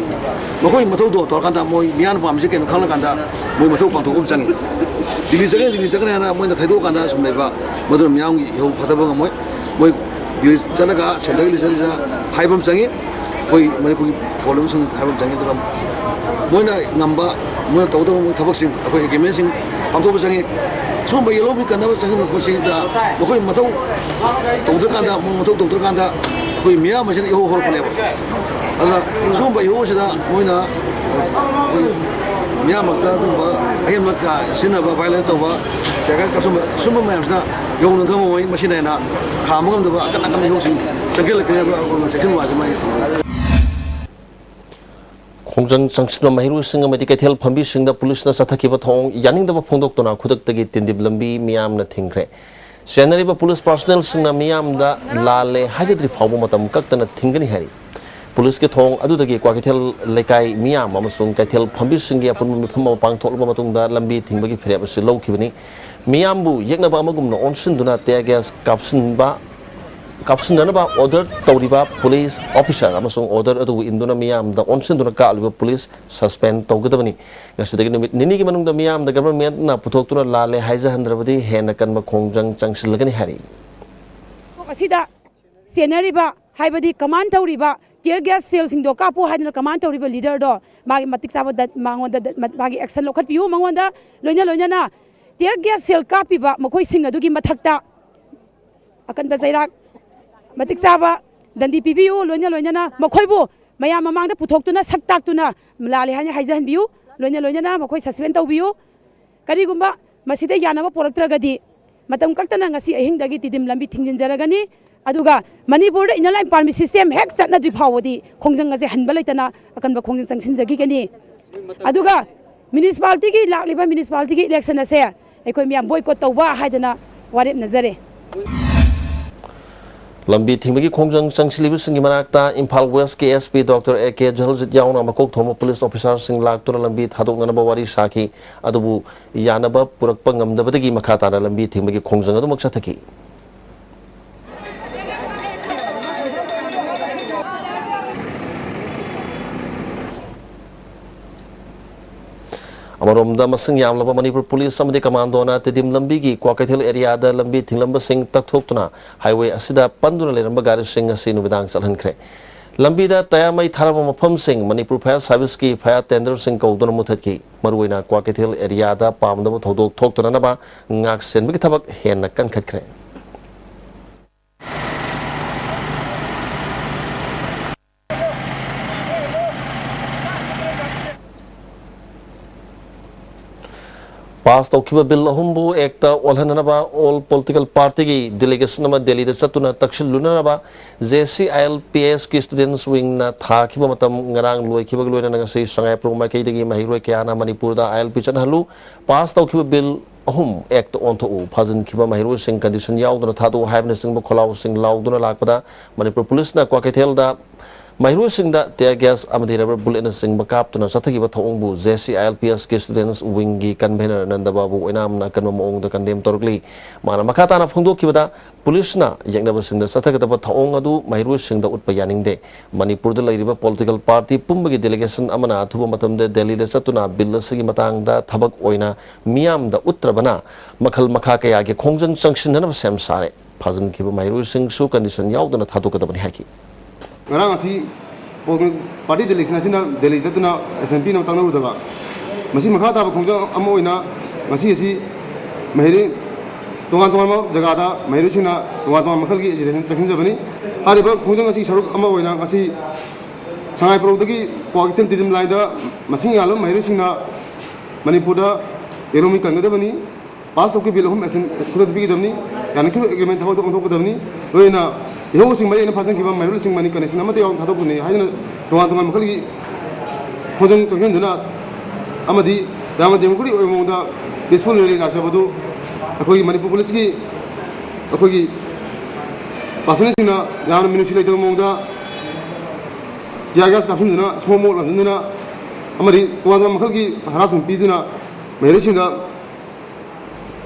ꯃꯈꯣꯏ ꯃꯊꯧꯗꯣ ꯇꯧꯔꯀꯥꯟꯗ ꯃꯣꯏ ꯃꯤꯌꯥꯝꯅ ꯄꯥꯝꯃꯤꯁꯤ ꯀꯩꯅꯣ ꯈꯪꯂꯀꯥꯟꯗ ꯃꯣꯏ ꯃꯊꯧ ꯄꯥꯡꯊꯣꯛꯄ ꯑꯃ ꯆꯪꯉꯤ꯫ ꯗꯤꯜꯂꯤ ꯆꯠꯀꯅꯤ, ꯗꯤꯜꯂꯤ ꯆꯠꯀꯅꯤ ꯍꯥꯏꯅ ꯃꯣꯏꯅ ꯊꯩꯗꯣꯛꯑꯀꯥꯟꯗ ꯁꯨꯝ ꯂꯩꯕ, ꯃꯗꯨꯅ ꯃꯤꯌꯥꯝꯒꯤ ꯏꯍꯧ ꯐꯊꯕ ꯉꯝꯃꯣꯏ꯫ ꯃꯣꯏ ꯗꯤꯜꯂꯤ ꯆꯠꯂꯒ ꯁꯦꯟꯇꯔꯒꯤ ꯂꯤꯗꯔꯁꯤꯡꯗ ꯍꯥꯏꯕ ꯑꯃ ꯆꯪꯉꯤ꯫ ꯑꯩꯈꯣꯏ ꯃꯅꯤꯄꯨꯔꯒꯤ ꯄ꯭ꯔꯣꯕ꯭ꯂꯦꯝꯁꯤꯡ ꯍꯥꯏꯕ ꯑꯃ ꯆꯪꯉꯤ꯫ ꯑꯗꯨꯒ ꯃꯣꯏꯅ ꯉꯝꯕ, ꯃꯣꯏꯅ ꯇꯧꯒꯗꯕ ꯃꯣꯏ ꯊꯕꯛꯁꯤꯡ, ꯑꯩꯈꯣꯏ ꯑꯦꯒ꯭ꯔꯤꯃꯦꯟꯁꯤꯡ ꯄꯥꯡꯊꯣꯛꯄ ꯆꯪꯉꯤ꯫ ꯁꯤꯒꯨꯝꯕ ꯌꯦꯜꯍꯧꯕꯤ ꯀꯟꯅꯕ ꯆꯪꯁꯤꯟꯕ ꯄꯣꯠꯁꯤꯗ ꯃꯈꯣꯏ ꯃꯊꯧ ꯇꯧꯗ꯭ꯔꯀꯥꯟꯗ, ꯃꯣꯏ ꯃꯊꯧ ꯇꯧꯗ꯭ꯔꯀꯥꯟꯗ ꯑꯩꯈꯣꯏ ꯃꯤꯌꯥꯝ ꯑꯁꯤꯅ ꯏꯍꯧ ꯍꯧꯔꯛꯄꯅꯦꯕ꯫ ꯑꯗꯨꯅ ꯁꯤꯒꯨꯝꯕ ꯏꯍꯧ ꯑꯁꯤꯗ ꯃꯣꯏꯅ, ꯑꯩꯈꯣꯏ ꯃꯤꯌꯥꯝ ꯃꯔꯛꯇ ꯑꯗꯨꯒꯨꯝꯕ ꯑꯍꯦꯟꯕ ꯀꯥ ꯁꯤꯖꯤꯟꯅꯕ, ꯚꯥꯏꯑꯣꯂꯦꯟꯁ ꯇꯧꯕ, ꯇꯤꯌꯔ ꯒ꯭ꯌꯥꯁ ꯀꯥꯞꯁꯤꯟꯕ, ꯁꯤꯒꯨꯝꯕ ꯃꯌꯥꯝꯁꯤꯅ ꯌꯧꯅ ꯊꯝꯃꯣꯏ꯫ ꯃꯁꯤꯅ ꯍꯦꯟꯅ ꯈꯥꯝꯕ ꯉꯝꯗꯕ ꯑꯀꯟ ꯑꯀꯟꯕ ꯏꯍꯧꯁꯤꯡ ꯆꯪꯁꯤꯜꯂꯛꯀꯅꯤ ꯍꯥꯏꯕ ꯑꯩꯈꯣꯏ ꯆꯦꯛꯁꯤꯟ ꯋꯥꯁꯤꯃ ꯑꯩ ꯊꯝꯖꯒꯦ꯫ ꯈꯣꯡꯖꯪ ꯆꯪꯁꯤꯟꯕ ꯃꯍꯩꯔꯣꯏꯁꯤꯡ ꯑꯃꯗꯤ ꯀꯩꯊꯦꯜ ꯐꯝꯕꯤꯁꯤꯡꯗ ꯄꯨꯂꯤꯁꯅ ꯆꯠꯊꯈꯤꯕ ꯊꯧꯑꯣꯡ ꯌꯥꯅꯤꯡꯗꯕ ꯐꯣꯡꯗꯣꯛꯇꯨꯅ ꯈꯨꯗꯛꯇꯒꯤ ꯇꯤꯟꯗꯤꯞ ꯂꯝꯕꯤ ꯃꯤꯌꯥꯝꯅ ꯊꯤꯡꯈ꯭ꯔꯦ꯫ ꯁꯦꯟꯅꯔꯤꯕ ꯄꯨꯂꯤꯁ ꯄꯥꯔꯁꯣꯅꯦꯜꯁꯤꯡꯅ ꯃꯤꯌꯥꯝꯗ ꯂꯥꯜꯂꯦ ꯍꯥꯏꯖꯗ꯭ꯔꯤ ꯐꯥꯎꯕ ꯃꯇꯝ ꯀꯛꯇꯅ ꯊꯤꯡꯒꯅꯤ ꯍꯥꯏꯔꯤ꯫ ꯄꯨꯂꯤꯁꯀꯤ ꯊꯧꯑꯣꯡ ꯑꯗꯨꯗꯒꯤ ꯀ꯭ꯋꯥꯀꯩꯊꯦꯜ ꯂꯩꯀꯥꯏ ꯃꯤꯌꯥꯝ ꯑꯃꯁꯨꯡ ꯀꯩꯊꯦꯜ ꯐꯝꯕꯤꯁꯤꯡꯒꯤ ꯑꯄꯨꯟꯕ ꯃꯤꯐꯝ ꯑꯃ ꯄꯥꯡꯊꯣꯛꯂꯕ ꯃꯇꯨꯡꯗ ꯂꯝꯕꯤ ꯊꯤꯡꯕꯒꯤ ꯐꯤꯔꯦꯞ ꯑꯁꯤ ꯂꯧꯈꯤꯕꯅꯤ꯫ ꯃꯤꯌꯥꯝꯕꯨ ꯌꯦꯛꯅꯕ ꯑꯃꯒꯨꯝꯅ ꯑꯣꯟꯁꯤꯟꯗꯨꯅ ꯇꯤꯌꯔ ꯒ꯭ꯌꯥꯁ ꯀꯥꯞꯁꯤꯟꯕ, ꯀꯥꯞꯁꯤꯟꯅꯅꯕ ꯑꯣꯔꯗꯔ ꯇꯧꯔꯤꯕ ꯄꯨꯂꯤꯁ ꯑꯣꯐꯤꯁꯥꯔ ꯑꯃꯁꯨꯡ ꯑꯣꯔꯗꯔ ꯑꯗꯨꯕꯨ ꯏꯟꯗꯨꯅ ꯃꯤꯌꯥꯝꯗ ꯑꯣꯟꯁꯤꯟꯗꯨꯅ ꯀꯥꯞꯂꯤꯕ ꯄꯨꯂꯤꯁ ꯁꯁꯄꯦꯟ ꯇꯧꯒꯗꯕꯅꯤ꯫ ꯉꯁꯤꯗꯒꯤ ꯅꯨꯃꯤꯠ ꯅꯤꯅꯤꯒꯤ ꯃꯅꯨꯡꯗ ꯃꯤꯌꯥꯝꯗ ꯒꯚꯔꯟꯃꯦꯟꯠꯅ ꯄꯨꯊꯣꯛꯇꯨꯅ ꯂꯥꯜꯂꯦ ꯍꯥꯏꯖꯍꯟꯗ꯭ꯔꯕꯗꯤ ꯍꯦꯟꯅ ꯀꯟꯕ ꯈꯣꯡꯖꯪ ꯆꯪꯁꯤꯜꯂꯒꯅꯤ ꯍꯥꯏꯔꯤ꯫ ꯑꯁꯤꯗ ꯆꯦꯟꯅꯔꯤꯕ, ꯍꯥꯏꯕꯗꯤ ꯀꯃꯥꯟ ꯇꯧꯔꯤꯕ, ꯇꯤꯌꯔ ꯒ꯭ꯌꯥꯁ ꯁꯦꯜꯁꯤꯡꯗꯣ ꯀꯥꯞꯄꯨ ꯍꯥꯏꯗꯅ ꯀꯃꯥꯟ ꯇꯧꯔꯤꯕ ꯂꯤꯗꯔꯗꯣ ꯃꯥꯒꯤ ꯃꯇꯤꯛ ꯆꯥꯕ ꯗ-, ꯃꯉꯣꯟꯗ ꯗ-, ꯃ-, ꯃꯥꯒꯤ ꯑꯦꯛꯁꯟ ꯂꯧꯈꯠꯄꯤꯌꯨ꯫ ꯃꯉꯣꯟꯗ ꯂꯣꯏꯅ ꯂꯣꯏꯅꯅ ꯇꯤꯌꯔ ꯒ꯭ꯌꯥꯁ ꯁꯦꯜ ꯀꯥꯞꯄꯤꯕ ꯃꯈꯣꯏꯁꯤꯡ ꯑꯗꯨꯒꯤ ꯃꯊꯛꯇ ꯑꯀꯟꯕ ꯆꯩꯔꯥꯛ, ꯃꯇꯤꯛ ꯆꯥꯕ ꯗꯟꯗꯤ ꯄꯤꯕꯤꯌꯨ꯫ ꯂꯣꯏꯅ ꯂꯣꯏꯅꯅ ꯃꯈꯣꯏꯕꯨ ꯃꯌꯥꯝ ꯃꯃꯥꯡꯗ ꯄꯨꯊꯣꯛꯇꯨꯅ ꯁꯛ ꯇꯥꯛꯇꯨꯅ ꯂꯥꯜꯂꯦ ꯍꯥꯏꯅ ꯍꯥꯏꯖꯍꯟꯕꯤꯌꯨ꯫ ꯂꯣꯏꯅ ꯂꯣꯏꯅꯅ ꯃꯈꯣꯏ ꯁꯁꯄꯦꯟ ꯇꯧꯕꯤꯌꯨ꯫ ꯀꯔꯤꯒꯨꯝꯕ ꯃꯁꯤꯗ ꯌꯥꯅꯕ ꯄꯨꯔꯛꯇ꯭ꯔꯒꯗꯤ ꯃꯇꯝ ꯀꯛꯇꯅ ꯉꯁꯤ ꯑꯍꯤꯡꯗꯒꯤ ꯇꯤꯗꯤꯝ ꯂꯝꯕꯤ ꯊꯤꯡꯖꯤꯟꯖꯔꯒꯅꯤ꯫ ꯑꯗꯨꯒ ꯃꯅꯤꯄꯨꯔꯗ ꯏꯟꯅꯔ ꯂꯥꯏꯟ ꯄꯥꯔꯃꯤꯠ ꯁꯤꯁꯇꯦꯝ ꯍꯦꯛ ꯆꯠꯅꯗ꯭ꯔꯤ ꯐꯥꯎꯕꯗꯤ ꯈꯣꯡꯖꯪ ꯑꯁꯦ ꯍꯟꯕ ꯂꯩꯇꯅ ꯑꯀꯟꯕ ꯈꯣꯡꯖꯪ ꯆꯪꯁꯤꯟꯖꯈꯤꯒꯅꯤ꯫ ꯑꯗꯨꯒ ꯃ꯭ꯌꯨꯅꯤꯁꯤꯄꯥꯂꯤꯇꯤꯒꯤ, ꯂꯥꯛꯂꯤꯕ ꯃ꯭ꯌꯨꯅꯤꯁꯤꯄꯥꯂꯤꯇꯤꯒꯤ ꯏꯂꯦꯛꯁꯟ ꯑꯁꯦ ꯑꯩꯈꯣꯏ ꯃꯌꯥꯝ ꯕꯣꯏꯀꯣꯠ ꯇꯧꯕ ꯍꯥꯏꯗꯅ ꯋꯥꯔꯦꯞꯅꯖꯔꯦ꯫ ꯂꯝꯕꯤ ꯊꯤꯡꯕꯒꯤ ꯈꯣꯡꯖꯪ ꯆꯪꯁꯤꯜꯂꯤꯕꯁꯤꯡꯒꯤ ꯃꯅꯥꯛꯇ ꯏꯝꯐꯥꯜ ꯋꯦꯁꯀꯤ SP Doctor A K ꯖꯍꯜꯖꯤꯠ ꯌꯥꯎꯅ ꯃꯀꯣꯛ ꯊꯣꯡꯕ ꯄꯨꯂꯤꯁ ꯑꯣꯐꯤꯁꯥꯔꯁꯤꯡ ꯂꯥꯛꯇꯨꯅ ꯂꯝꯕꯤ ꯊꯥꯗꯣꯛꯅꯅꯕ ꯋꯥꯔꯤ ꯁꯥꯈꯤ꯫ ꯑꯗꯨꯕꯨ ꯌꯥꯅꯕ ꯄꯨꯔꯛꯄ ꯉꯝꯗꯕꯗꯒꯤ ꯃꯈꯥ ꯇꯥꯅ ꯂꯝꯕꯤ ꯊꯤꯡꯕꯒꯤ ꯈꯣꯡꯖꯪ ꯑꯗꯨꯃꯛ ꯆꯠꯊꯈꯤ꯫ ꯑꯃꯔꯣꯝꯗ, ꯃꯁꯤꯡ ꯌꯥꯝꯂꯕ ꯃꯅꯤꯄꯨꯔ ꯄꯨꯂꯤꯁ ꯑꯃꯗꯤ ꯀꯃꯥꯟꯗꯣꯅ ꯇꯤꯗꯤꯝ ꯂꯝꯕꯤꯒꯤ ꯀ꯭ꯋꯥꯀꯩꯊꯦꯜ ꯑꯦꯔꯤꯌꯥꯗ ꯂꯝꯕꯤ ꯊꯤꯡꯂꯝꯕꯁꯤꯡ ꯇꯛꯊꯣꯛꯇꯨꯅ ꯍꯥꯏꯋꯦ ꯑꯁꯤꯗ ꯄꯟꯗꯨꯅ ꯂꯩꯔꯝꯕ ꯒꯥꯔꯤꯁꯤꯡ ꯑꯁꯤ ꯅꯨꯃꯤꯗꯥꯡ ꯆꯠꯍꯟꯈ꯭ꯔꯦ꯫ ꯂꯝꯕꯤꯗ ꯇꯌꯥꯔ ꯃꯩ ꯊꯥꯔꯝꯕ ꯃꯐꯝꯁꯤꯡ ꯃꯅꯤꯄꯨꯔ ꯐꯥꯌꯔ ꯁꯥꯔꯚꯤꯁꯀꯤ ꯐꯥꯌꯔ ꯇꯦꯟꯗꯔꯁꯤꯡ ꯀꯧꯗꯨꯅ ꯃꯨꯊꯠꯈꯤ꯫ ꯃꯔꯨꯑꯣꯏꯅ ꯀ꯭ꯋꯥꯀꯩꯊꯦꯜ ꯑꯦꯔꯤꯌꯥꯗ ꯄꯥꯝꯗꯕ ꯊꯧꯗꯣꯛ ꯊꯣꯛꯇꯅꯅꯕ ꯉꯥꯛ ꯁꯦꯟꯕꯒꯤ ꯊꯕꯛ ꯍꯦꯟꯅ ꯀꯟꯈꯠꯈ꯭ꯔꯦ꯫ ꯄꯥꯁ ꯇꯧꯈꯤꯕ ꯕꯤꯜ ꯑꯍꯨꯝꯕꯨ ꯑꯦꯛꯇ ꯑꯣꯜꯍꯟꯅꯅꯕ ꯑꯣꯜ ꯄꯣꯂꯤꯇꯤꯀꯦꯜ ꯄꯥꯔꯇꯤꯒꯤ ꯗꯦꯂꯤꯒꯦꯁꯟ ꯑꯃ ꯗꯦꯜꯂꯤꯗ ꯆꯠꯇꯨꯅ ꯇꯛꯁꯤꯜꯂꯨꯅꯅꯕ JCILPS ꯀꯤ ꯁ꯭ꯇꯨꯗꯦꯟꯠꯁ ꯋꯤꯡꯅ ꯊꯥꯈꯤꯕ ꯃꯇꯝ ꯉꯔꯥꯡ ꯂꯣꯏꯈꯤꯕꯒ ꯂꯣꯏꯅꯅ ꯉꯁꯤ ꯁꯉꯥꯏꯄ꯭ꯔꯧ ꯃꯥꯏꯀꯩꯗꯒꯤ ꯃꯍꯩꯔꯣꯏ ꯀꯌꯥꯅ ꯃꯅꯤꯄꯨꯔꯗ ILP ꯆꯠꯍꯜꯂꯨ, ꯄꯥꯁ ꯇꯧꯈꯤꯕ ꯕꯤꯜ ꯑꯍꯨꯝ ꯑꯦꯛꯇ ꯑꯣꯟꯊꯣꯛꯎ, ꯐꯥꯖꯤꯟꯈꯤꯕ ꯃꯍꯩꯔꯣꯏꯁꯤꯡ ꯀꯟꯗꯤꯁꯟ ꯌꯥꯎꯗꯅ ꯊꯥꯗꯣꯛꯎ ꯍꯥꯏꯕꯅꯆꯤꯡꯕ ꯈꯣꯜꯂꯥꯎꯁꯤꯡ ꯂꯥꯎꯗꯨꯅ ꯂꯥꯛꯄꯗ ꯃꯅꯤꯄꯨꯔ ꯄꯨꯂꯤꯁꯅ ꯀ꯭ꯋꯥꯀꯩꯊꯦꯜꯗ ꯃꯍꯩꯔꯣꯏꯁꯤꯡꯗ tear gas ꯑꯃꯗꯤ rubber bullet ꯅꯆꯤꯡꯕ ꯀꯥꯞꯇꯨꯅ ꯆꯠꯊꯈꯤꯕ ꯊꯧꯑꯣꯡꯕꯨ JCILPS ꯀꯤ ꯁ꯭ꯇꯨꯗꯦꯟꯠꯁ ꯋꯤꯡꯒꯤ ꯀꯟꯚꯦꯅꯔ ꯅꯟꯗ ꯕꯥꯕꯨ ꯑꯣꯏꯅꯥꯝꯅ ꯑꯀꯟꯕ ꯃꯑꯣꯡꯗ ꯀꯟꯗꯦꯝ ꯇꯧꯔꯛꯂꯤ꯫ ꯃꯥꯅ ꯃꯈꯥ ꯇꯥꯅ ꯐꯣꯡꯗꯣꯛꯈꯤꯕꯗ, ꯄꯨꯂꯤꯁꯅ ꯌꯦꯛꯅꯕꯁꯤꯡꯗ ꯆꯠꯊꯒꯗꯕ ꯊꯧꯑꯣꯡ ꯑꯗꯨ ꯃꯍꯩꯔꯣꯏꯁꯤꯡꯗ ꯎꯠꯄ ꯌꯥꯅꯤꯡꯗꯦ꯫ ꯃꯅꯤꯄꯨꯔꯗ ꯂꯩꯔꯤꯕ ꯄꯣꯂꯤꯇꯤꯀꯦꯜ ꯄꯥꯔꯇꯤ ꯄꯨꯝꯕꯒꯤ ꯗꯦꯂꯤꯒꯦꯁꯟ ꯑꯃꯅ ꯑꯊꯨꯕ ꯃꯇꯝꯗ ꯗꯦꯜꯂꯤꯗ ꯆꯠꯇꯨꯅ ꯕꯤꯜ ꯑꯁꯤꯒꯤ ꯃꯇꯥꯡꯗ ꯊꯕꯛ ꯑꯣꯏꯅ ꯃꯤꯌꯥꯝꯗ ꯎꯠꯇ꯭ꯔꯕꯅ ꯃꯈꯜ ꯃꯈꯥ ꯀꯌꯥꯒꯤ ꯈꯣꯡꯖꯪ ꯆꯪꯁꯤꯟꯅꯅꯕ ꯁꯦꯝ ꯁꯥꯔꯦ꯫ ꯐꯥꯖꯤꯟꯈꯤꯕ ꯃꯍꯩꯔꯣꯏꯁꯤꯡꯁꯨ ꯀꯟꯗꯤꯁꯟ ꯌꯥꯎꯗꯅ ꯊꯥꯗꯣꯛꯀꯗꯕꯅꯤ ꯍꯥꯏꯈꯤ꯫ ꯉꯔꯥꯡ ꯑꯁꯤ ꯄꯣꯂꯤꯇꯤꯀꯦꯜ ꯄꯥꯔꯇꯤ ꯗꯦꯂꯤꯒꯦꯁꯟ ꯑꯁꯤꯅ ꯗꯦꯜꯂꯤ ꯆꯠꯇꯨꯅ SNP ꯅ ꯇꯥꯛꯅꯔꯨꯗꯕ, ꯃꯁꯤ ꯃꯈꯥ ꯇꯥꯕ ꯈꯣꯡꯖꯪ ꯑꯃ ꯑꯣꯏꯅ ꯉꯁꯤ ꯑꯁꯤ ꯃꯍꯩꯔꯣꯏ ꯇꯣꯉꯥꯟ ꯇꯣꯉꯥꯟꯕ ꯖꯒꯥꯗ ꯃꯍꯩꯔꯣꯏꯁꯤꯡꯅ ꯇꯣꯉꯥꯟ ꯇꯣꯉꯥꯟꯕ ꯃꯈꯜꯒꯤ agitation ꯆꯪꯁꯤꯟꯖꯕꯅꯤ꯫ ꯍꯥꯏꯔꯤꯕ ꯈꯣꯡꯖꯪ ꯑꯁꯤꯒꯤ ꯁꯔꯨꯛ ꯑꯃ ꯑꯣꯏꯅ ꯉꯁꯤ ꯁꯉꯥꯏꯄ꯭ꯔꯧꯗꯒꯤ ꯀ꯭ꯋꯥꯀꯩꯊꯦꯜ ꯇꯤꯗꯤꯝ ꯂꯥꯏꯟꯗ ꯃꯁꯤꯡ ꯌꯥꯝꯂꯕ ꯃꯍꯩꯔꯣꯏꯁꯤꯡꯅ ꯃꯅꯤꯄꯨꯔꯗ ꯌꯦꯂꯣꯃꯤ ꯀꯟꯒꯗꯕꯅꯤ, ꯄꯥꯁ ꯇꯧꯈꯤꯕ ꯕꯤꯜ ꯑꯍꯨꯝ ꯑꯁꯤ ꯈꯨꯗꯛꯇ ꯄꯤꯒꯗꯕꯅꯤ, ꯌꯥꯅꯈꯤꯕ ꯑꯦꯒ꯭ꯔꯤꯃꯦꯟ ꯊꯕꯛꯇ ꯑꯣꯟꯊꯣꯛꯀꯗꯕꯅꯤ꯫ ꯂꯣꯏꯅꯅ ꯏꯍꯧꯁꯤꯡ ꯃꯔꯤ ꯂꯩꯅꯅ ꯐꯥꯖꯤꯟꯈꯤꯕ ꯃꯍꯩꯔꯣꯏꯁꯤꯡ ꯃꯅꯤ ꯀꯟꯗꯤꯁꯟ ꯑꯃꯠꯇ ꯌꯥꯎꯗꯅ ꯊꯥꯗꯣꯛꯀꯅꯤ ꯍꯥꯏꯗꯨꯅ ꯇꯣꯉꯥꯟ ꯇꯣꯉꯥꯟꯕ ꯃꯈꯜꯒꯤ ꯈꯣꯡꯖꯪ ꯆꯪꯁꯤꯟꯗꯨꯅ ꯑꯃꯗꯤ ꯌꯥꯝꯅ ꯗꯦꯃꯣꯀ꯭ꯔꯦꯇꯤꯛ ꯑꯣꯏꯕ ꯃꯑꯣꯡꯗ ꯄꯤꯁꯐꯨꯜ ꯔꯦꯂꯤ ꯂꯥꯛꯆꯕꯗꯨ ꯑꯩꯈꯣꯏꯒꯤ ꯃꯅꯤꯄꯨꯔ ꯄꯨꯂꯤꯁꯀꯤ ꯑꯩꯈꯣꯏꯒꯤ ꯄꯥꯔꯁꯅꯦꯜꯁꯤꯡꯅ ꯌꯥꯝꯅ ꯃꯤꯅꯨꯡꯁꯤ ꯂꯩꯇꯕ ꯃꯑꯣꯡꯗ tear gas ꯀꯥꯞꯁꯤꯟꯗꯨꯅ, smoke bomb ꯂꯪꯁꯤꯟꯗꯨꯅ ꯑꯃꯗꯤ ꯇꯣꯉꯥꯟ ꯇꯣꯉꯥꯟꯕ ꯃꯈꯜꯒꯤ harassment ꯄꯤꯗꯨꯅ ꯃꯍꯩꯔꯣꯏꯁꯤꯡꯗ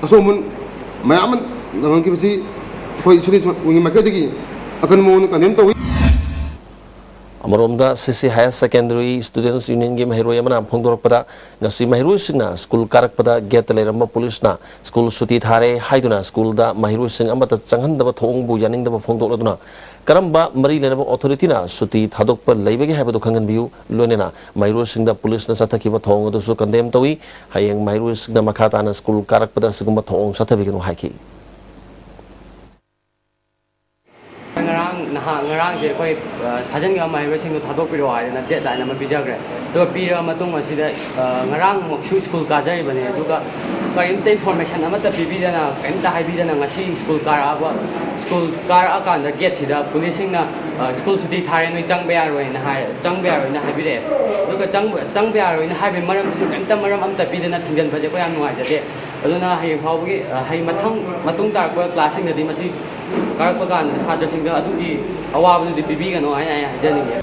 ꯑꯁꯣꯛ ꯑꯄꯟ ꯃꯌꯥꯝ ꯑꯃ ꯅꯪꯍꯟꯈꯤꯕꯁꯤ ꯑꯩꯈꯣꯏ students ꯒꯤ ꯃꯥꯏꯀꯩꯗꯒꯤ ꯑꯀꯟꯕ ꯃꯑꯣꯡꯗ condemn ꯇꯧꯏ꯫ ꯑꯃꯔꯣꯝꯗ, ꯁꯤꯁꯤ Higher Secondary Students Union ꯒꯤ ꯃꯍꯩꯔꯣꯏ ꯑꯃꯅ ꯐꯣꯡꯗꯣꯔꯛꯄꯗ, ꯉꯁꯤ ꯃꯍꯩꯔꯣꯏꯁꯤꯡꯅ ꯁ꯭ꯀꯨꯜ ꯀꯥꯔꯛꯄꯗ ꯒꯦꯠꯇ ꯂꯩꯔꯝꯕ ꯄꯨꯂꯤꯁꯅ ꯁ꯭ꯀꯨꯜ ꯁꯨꯇꯤ ꯊꯥꯔꯦ ꯍꯥꯏꯗꯨꯅ ꯁ꯭ꯀꯨꯜꯗ ꯃꯍꯩꯔꯣꯏꯁꯤꯡ ꯑꯃꯠꯇ ꯆꯪꯍꯟꯗꯕ ꯊꯧꯑꯣꯡꯕꯨ ꯌꯥꯅꯤꯡꯗꯕ ꯐꯣꯡꯗꯣꯛꯂꯗꯨꯅ, ꯀꯔꯝꯕ ꯃꯔꯤ ꯂꯩꯅꯕ ꯑꯣꯊꯣꯔꯤꯇꯤꯅ ꯁꯨꯇꯤ ꯊꯥꯗꯣꯛꯄ ꯂꯩꯕꯒꯦ ꯍꯥꯏꯕꯗꯨ ꯈꯪꯍꯟꯕꯤꯌꯨ, ꯂꯣꯏꯅꯅ ꯃꯍꯩꯔꯣꯏꯁꯤꯡꯗ ꯄꯨꯂꯤꯁꯅ ꯆꯠꯊꯈꯤꯕ ꯊꯧꯑꯣꯡ ꯑꯗꯨꯁꯨ condemn ꯇꯧꯏ꯫ ꯍꯌꯦꯡ ꯃꯍꯩꯔꯣꯏꯁꯤꯡꯅ ꯃꯈꯥ ꯇꯥꯅ ꯁ꯭ꯀꯨꯜ ꯀꯥꯔꯛꯄꯗ ꯑꯁꯤꯒꯨꯝꯕ ꯊꯧꯑꯣꯡ ꯆꯠꯊꯕꯤꯒꯅꯨ ꯍꯥꯏꯈꯤ꯫ ꯉꯔꯥꯡ ꯅꯍꯥꯟ, ꯉꯔꯥꯡꯁꯦ ꯑꯩꯈꯣꯏ, ꯑ, ꯊꯥꯖꯤꯟꯈꯤꯕ ꯃꯍꯩꯔꯣꯏꯁꯤꯡꯗꯣ ꯊꯥꯗꯣꯛꯄꯤꯔꯛꯑꯣ ꯍꯥꯏꯗꯅ deadline ꯑꯃ ꯄꯤꯖꯈ꯭ꯔꯦ꯫ ꯑꯗꯨꯒ ꯄꯤꯔꯕ ꯃꯇꯨꯡ ꯑꯁꯤꯗ, ꯑ, ꯉꯔꯥꯡꯃꯛꯁꯨ ꯁ꯭ꯀꯨꯜ ꯀꯥꯖꯔꯤꯕꯅꯦ, ꯑꯗꯨꯒ ꯀꯔꯤꯝꯇ information ꯑꯃꯠꯇ ꯄꯤꯕꯤꯗꯅ, ꯀꯔꯤꯝꯇ ꯍꯥꯏꯕꯤꯗꯅ, ꯉꯁꯤ ꯁ꯭ꯀꯨꯜ ꯀꯥꯔꯛꯑꯕ, ꯁ꯭ꯀꯨꯜ ꯀꯥꯔꯛꯑꯀꯥꯟꯗ ꯒꯦꯠꯁꯤꯗ ꯄꯨꯂꯤꯁꯁꯤꯡꯅ, ꯑ, "ꯁ꯭ꯀꯨꯜ ꯁꯨꯇꯤ ꯊꯥꯔꯦ, ꯅꯣꯏ ꯆꯪꯕ ꯌꯥꯔꯣꯏꯅ" ꯍꯥꯏ, "ꯆꯪꯕ ꯌꯥꯔꯣꯏꯅ" ꯍꯥꯏꯕꯤꯔꯛꯑꯦ꯫ ꯑꯗꯨꯒ ꯆꯪꯕ, ꯆꯪꯕ ꯌꯥꯔꯣꯏꯅ ꯍꯥꯏꯕꯒꯤ ꯃꯔꯝꯁꯤꯁꯨ ꯀꯔꯤꯝꯇ ꯃꯔꯝ ꯑꯃꯠꯇ ꯄꯤꯗꯅ ꯊꯤꯡꯖꯤꯟꯕꯁꯦ ꯑꯩꯈꯣꯏ ꯌꯥꯝ ꯅꯨꯡꯉꯥꯏꯖꯗꯦ꯫ ꯑꯗꯨꯅ ꯍꯌꯦꯡ ꯐꯥꯎꯕꯒꯤ, ꯑ, ꯍꯌꯦꯡ ꯃꯊꯪ, ꯃꯇꯨꯡ ꯇꯥꯔꯛꯄ ꯀ꯭ꯂꯥꯁꯁꯤꯡꯗꯗꯤ ꯃꯁꯤ ꯀꯥꯔꯛꯄ ꯀꯥꯟꯗ ꯁꯥꯇ꯭ꯔꯁꯤꯡꯗ ꯑꯗꯨꯒꯤ ꯑꯋꯥꯕꯗꯨꯗꯤ ꯄꯤꯕꯤꯒꯅꯨ ꯍꯥꯏꯅ ꯑꯩ ꯍꯥꯏꯖꯅꯤꯡꯉꯤ꯫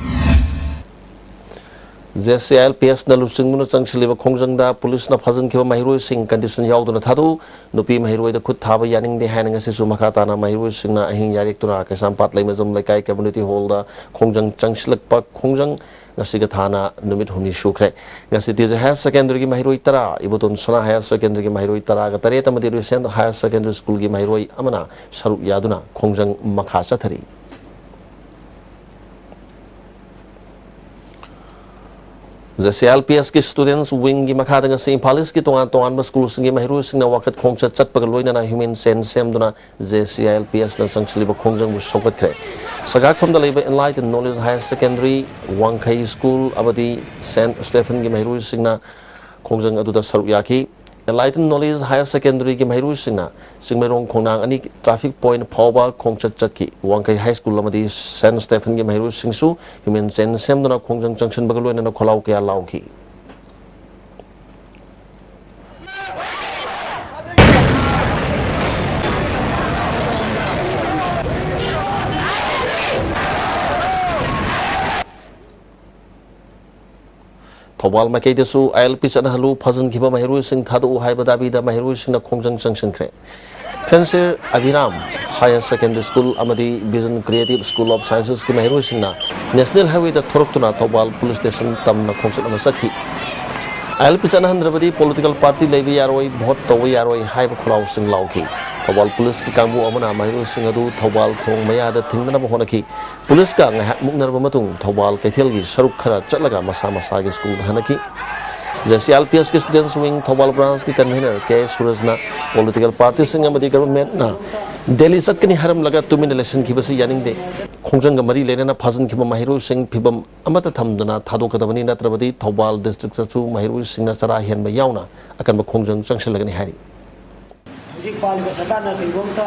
JCILPS ꯅ ꯂꯨꯆꯤꯡꯗꯨꯅ ꯆꯪꯁꯤꯜꯂꯤꯕ ꯈꯣꯡꯖꯪꯗ ꯄꯨꯂꯤꯁꯅ ꯐꯥꯖꯤꯟꯈꯤꯕ ꯃꯍꯩꯔꯣꯏꯁꯤꯡ condition ꯌꯥꯎꯗꯅ ꯊꯥꯗꯣꯛꯎ, ꯅꯨꯄꯤ ꯃꯍꯩꯔꯣꯏꯗ ꯈꯨꯠ ꯊꯥꯕ ꯌꯥꯅꯤꯡꯗꯦ ꯍꯥꯏꯅ ꯉꯁꯤꯁꯨ ꯃꯈꯥ ꯇꯥꯅ ꯃꯍꯩꯔꯣꯏꯁꯤꯡꯅ ꯑꯍꯤꯡ ꯌꯥꯔꯦꯛꯇꯨꯅ ꯀꯩꯁꯥꯝꯄꯥꯠ ꯂꯩꯃꯖꯝ ꯂꯩꯀꯥꯏ community hall ꯗ ꯈꯣꯡꯖꯪ ꯆꯪꯁꯤꯜꯂꯛꯄ ꯈꯣꯡꯖꯪ ꯉꯁꯤꯒ ꯊꯥꯅ ꯅꯨꯃꯤꯠ ꯍꯨꯝꯅꯤ ꯁꯨꯈ꯭ꯔꯦ꯫ ꯉꯁꯤ ꯇꯤꯖ Higher Secondary ꯒꯤ ꯃꯍꯩꯔꯣꯏ ꯇꯔꯥ, ꯏꯕꯣꯇꯣꯟ ꯁꯅꯥ Higher Secondary ꯒꯤ ꯃꯍꯩꯔꯣꯏ ꯇꯔꯥꯒ ꯇꯔꯦꯠ ꯑꯃꯗꯤ Lucent Higher Secondary School ꯒꯤ ꯃꯍꯩꯔꯣꯏ ꯑꯃꯅ ꯁꯔꯨꯛ ꯌꯥꯗꯨꯅ ꯈꯣꯡꯖꯪ ꯃꯈꯥ ꯆꯠꯊꯔꯤ꯫ JCILPS ꯀꯤ Students Wing ꯒꯤ ꯃꯈꯥꯗ ꯉꯁꯤ ꯏꯝꯐꯥꯜ ꯏꯁꯀꯤ ꯇꯣꯉꯥꯟ ꯇꯣꯉꯥꯟꯕ ꯁ꯭ꯀꯨꯜꯁꯤꯡꯒꯤ ꯃꯍꯩꯔꯣꯏꯁꯤꯡꯅ ꯋꯥꯀꯠ ꯈꯣꯡꯆꯠ ꯆꯠꯄꯒ ꯂꯣꯏꯅꯅ human chain ꯁꯦꯝꯗꯨꯅ JCILPS ꯅ ꯆꯪꯁꯤꯜꯂꯤꯕ ꯈꯣꯡꯖꯪꯕꯨ ꯁꯧꯒꯠꯈ꯭ꯔꯦ꯫ ꯁꯒꯥꯛꯐꯝꯗ ꯂꯩꯕ Enlighten Knowledge Higher Secondary, ꯋꯥꯡꯈꯩ School ꯑꯃꯗꯤ Saint Stephen ꯒꯤ ꯃꯍꯩꯔꯣꯏꯁꯤꯡꯅ ꯈꯣꯡꯖꯪ ꯑꯗꯨꯗ ꯁꯔꯨꯛ ꯌꯥꯈꯤ꯫ Enlighten Knowledge Higher Secondary ꯒꯤ ꯃꯍꯩꯔꯣꯏꯁꯤꯡꯅ ꯆꯤꯡꯃꯩꯔꯣꯡ ꯈꯣꯡꯅꯥꯡ ꯑꯅꯤ traffic point ꯐꯥꯎꯕ ꯈꯣꯡꯆꯠ ꯆꯠꯈꯤ꯫ ꯋꯥꯡꯈꯩ High School ꯑꯃꯗꯤ Saint Stephen ꯒꯤ ꯃꯍꯩꯔꯣꯏꯁꯤꯡꯁꯨ human chain ꯁꯦꯝꯗꯨꯅ ꯈꯣꯡꯖꯪ ꯆꯪꯁꯤꯟꯕꯒ ꯂꯣꯏꯅꯅ ꯈꯣꯜꯂꯥꯎ ꯀꯌꯥ ꯂꯥꯎꯈꯤ꯫ ꯊꯧꯕꯥꯜ ꯃꯥꯏꯀꯩꯗꯁꯨ ꯑꯥꯏ ꯑꯦꯜ ꯄꯤ ꯆꯠꯅꯍꯜꯂꯨ, ꯐꯥꯖꯤꯟꯈꯤꯕ ꯃꯍꯩꯔꯣꯏꯁꯤꯡ ꯊꯥꯗꯣꯛꯎ ꯍꯥꯏꯕ ꯗꯥꯕꯤꯗ ꯃꯍꯩꯔꯣꯏꯁꯤꯡꯅ ꯈꯣꯡꯖꯪ ꯆꯪꯁꯤꯟꯈ꯭ꯔꯦ꯫ ꯐꯦꯟꯁꯤꯔ ꯑꯕꯤꯔꯥꯝ ꯍꯥꯌꯔ ꯁꯦꯀꯦꯟꯗꯔꯤ ꯁ꯭ꯀꯨꯜ ꯑꯃꯗꯤ ꯚꯤꯖꯟ ꯀ꯭ꯔꯤꯌꯦꯇꯤꯚ ꯁ꯭ꯀꯨꯜ ꯑꯣꯐ ꯁꯥꯏꯟꯁꯦꯁꯀꯤ ꯃꯍꯩꯔꯣꯏꯁꯤꯡꯅ ꯅꯦꯁꯅꯦꯜ ꯍꯥꯏꯋꯦꯗ ꯊꯣꯔꯛꯇꯨꯅ ꯊꯧꯕꯥꯜ ꯄꯨꯂꯤꯁ ꯁ꯭ꯇꯦꯁꯟ ꯇꯝꯅ ꯈꯣꯡꯆꯠ ꯑꯃ ꯆꯠꯈꯤ꯫ ꯑꯥꯏ ꯑꯦꯜ ꯄꯤ ꯆꯠꯅꯍꯟꯗ꯭ꯔꯕꯗꯤ ꯄꯣꯂꯤꯇꯤꯀꯦꯜ ꯄꯥꯔꯇꯤ ꯂꯩꯕ ꯌꯥꯔꯣꯏ, ꯚꯣꯠ ꯇꯧꯕ ꯌꯥꯔꯣꯏ ꯍꯥꯏꯕ ꯈꯣꯜꯂꯥꯎꯁꯤꯡ ꯂꯥꯎꯈꯤ꯫ ꯊꯧꯕꯥꯜ ꯄꯨꯂꯤꯁꯀꯤ ꯀꯥꯡꯕꯨ ꯑꯃꯅ ꯃꯍꯩꯔꯣꯏꯁꯤꯡ ꯑꯗꯨ ꯊꯧꯕꯥꯜ ꯊꯣꯡ ꯃꯌꯥꯗ ꯊꯤꯡꯅꯅꯕ ꯍꯣꯠꯅꯈꯤ꯫ ꯄꯨꯂꯤꯁꯀ ꯉꯥꯏꯍꯥꯛ ꯃꯨꯛꯅꯔꯕ ꯃꯇꯨꯡ ꯊꯧꯕꯥꯜ ꯀꯩꯊꯦꯜꯒꯤ ꯁꯔꯨꯛ ꯈꯔ ꯆꯠꯂꯒ ꯃꯁꯥ ꯃꯁꯥꯒꯤ ꯁ꯭ꯀꯨꯜꯗ ꯍꯟꯅꯈꯤ꯫ J C I L P ꯑꯦꯁꯀꯤ ꯁ꯭ꯇꯨꯗꯦꯟꯠꯁ ꯋꯤꯡ ꯊꯧꯕꯥꯜ ꯕ꯭ꯔꯥꯟꯁꯀꯤ ꯀꯟꯚꯦꯅꯔ ꯀꯦ ꯁꯨꯔꯖꯅ ꯄꯣꯂꯤꯇꯤꯀꯦꯜ ꯄꯥꯔꯇꯤꯁꯤꯡ ꯑꯃꯗꯤ ꯒꯚꯔꯟꯃꯦꯟꯠꯅ ꯗꯦꯜꯂꯤ ꯆꯠꯀꯅꯤ ꯍꯥꯏꯔꯝꯂꯒ ꯇꯨꯃꯤꯟꯅ ꯂꯩꯁꯤꯟꯈꯤꯕꯁꯤ ꯌꯥꯅꯤꯡꯗꯦ꯫ ꯈꯣꯡꯖꯪꯒ ꯃꯔꯤ ꯂꯩꯅꯅ ꯐꯥꯖꯤꯟꯈꯤꯕ ꯃꯍꯩꯔꯣꯏꯁꯤꯡ ꯐꯤꯚꯝ ꯑꯃꯠꯇ ꯊꯝꯗꯅ ꯊꯥꯗꯣꯛꯀꯗꯕꯅꯤ, ꯅꯠꯇ꯭ꯔꯕꯗꯤ ꯊꯧꯕꯥꯜ ꯗꯤꯁꯇ꯭ꯔꯤꯛꯇꯁꯨ ꯃꯍꯩꯔꯣꯏꯁꯤꯡꯅ ꯆꯔꯥ ꯍꯦꯟꯕ ꯌꯥꯎꯅ ꯑꯀꯟꯕ ꯈꯣꯡꯖꯪ ꯆꯪꯁꯤꯜꯂꯒꯅꯤ ꯍꯥꯏꯔꯤ꯫ ꯍꯧꯖꯤꯛ ꯄꯥꯜꯂꯤꯕ ꯁꯔꯀꯥꯔꯅ ꯀꯔꯤꯒꯨꯝꯕ ꯑꯝꯇ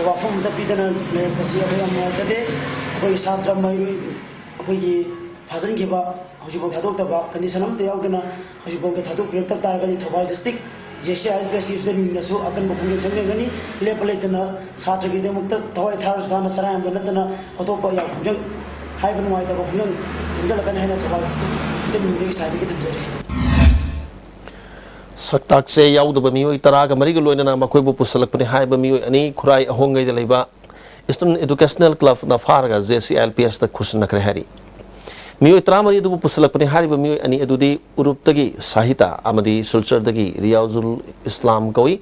ꯋꯥꯐꯝ ꯑꯝꯇ ꯄꯤꯗꯅ ꯂꯩꯔꯛꯄꯁꯤ ꯑꯩꯈꯣꯏ ꯌꯥꯝ ꯅꯨꯡꯉꯥꯏꯖꯗꯦ꯫ ꯑꯩꯈꯣꯏꯒꯤ ꯁꯥꯇ꯭ꯔ ꯃꯍꯩꯔꯣꯏ ꯑꯩꯈꯣꯏꯒꯤ ꯐꯥꯖꯤꯟꯈꯤꯕ ꯍꯧꯖꯤꯛꯐꯥꯎ ꯊꯥꯗꯣꯛꯇꯕ, ꯀꯟꯗꯤꯁꯟ ꯑꯃꯠꯇ ꯌꯥꯎꯗꯅ ꯍꯧꯖꯤꯛꯐꯥꯎꯗ ꯊꯥꯗꯣꯛꯄꯤꯔꯛꯇꯕ ꯇꯥꯔꯒꯗꯤ Thoubal district J C I L P ꯑꯦꯁꯀꯤ student ꯋꯤꯡꯅꯁꯨ ꯑꯀꯟꯕ ꯈꯣꯡꯖꯪ ꯆꯪꯖꯒꯅꯤ꯫ ꯂꯦꯞꯄ ꯂꯩꯇꯅ ꯁꯥꯇ꯭ꯔꯒꯤꯗꯃꯛꯇ ꯊꯋꯥꯏ ꯊꯥꯔꯁꯨ ꯊꯥꯅ ꯆꯔꯥ ꯍꯦꯟꯕ ꯅꯠꯇꯅ ꯑꯇꯣꯞꯄ ꯌꯥꯝ ꯈꯣꯡꯖꯪ ꯍꯥꯏꯕ ꯅꯨꯡꯉꯥꯏꯇꯕ ꯈꯣꯡꯖꯪ ꯆꯪꯁꯤꯜꯂꯛꯀꯅꯤ ꯍꯥꯏꯅ ꯊꯧꯕꯥꯜ ꯗꯤꯁꯇ꯭ꯔꯤꯛ ꯁ꯭ꯇꯨꯗꯦꯟꯠ ꯋꯤꯡꯗꯒꯤ ꯁꯥꯏꯠꯇꯒꯤ ꯊꯝꯖꯔꯤ꯫ ꯁꯛꯇꯥꯛ ꯆꯦ ꯌꯥꯎꯗꯕ ꯃꯤꯑꯣꯏ ꯇꯔꯥꯒ ꯃꯔꯤꯒ ꯂꯣꯏꯅꯅ ꯃꯈꯣꯏꯕꯨ ꯄꯨꯁꯤꯜꯂꯛꯄꯅꯤ ꯍꯥꯏꯕ ꯃꯤꯑꯣꯏ ꯑꯅꯤ ꯈꯨꯔꯥꯏ ꯑꯍꯣꯡꯒꯩꯗ ꯂꯩꯕ ꯏꯁꯇꯔꯟ ꯏꯗꯨꯀꯦꯁꯅꯦꯜ ꯀ꯭ꯂꯕꯅ ꯐꯥꯔꯒ ꯖꯦ ꯁꯤ ꯑꯥꯏ ꯑꯦꯜ ꯄꯤ ꯑꯦꯁꯇ ꯈꯨꯠꯁꯤꯟꯅꯈ꯭ꯔꯦ ꯍꯥꯏꯔꯤ꯫ ꯃꯤꯑꯣꯏ ꯇꯔꯥꯃꯔꯤ ꯑꯗꯨꯕꯨ ꯄꯨꯁꯤꯜꯂꯛꯄꯅꯤ ꯍꯥꯏꯔꯤꯕ ꯃꯤꯑꯣꯏ ꯑꯅꯤ ꯑꯗꯨꯗꯤ ꯎꯔꯨꯞꯇꯒꯤ ꯁꯥꯍꯤꯇꯥ ꯑꯃꯗꯤ ꯁꯤꯜꯆꯔꯗꯒꯤ ꯔꯤꯌꯥꯖꯨꯜ ꯏꯁꯂꯥꯝ ꯀꯧꯏ꯫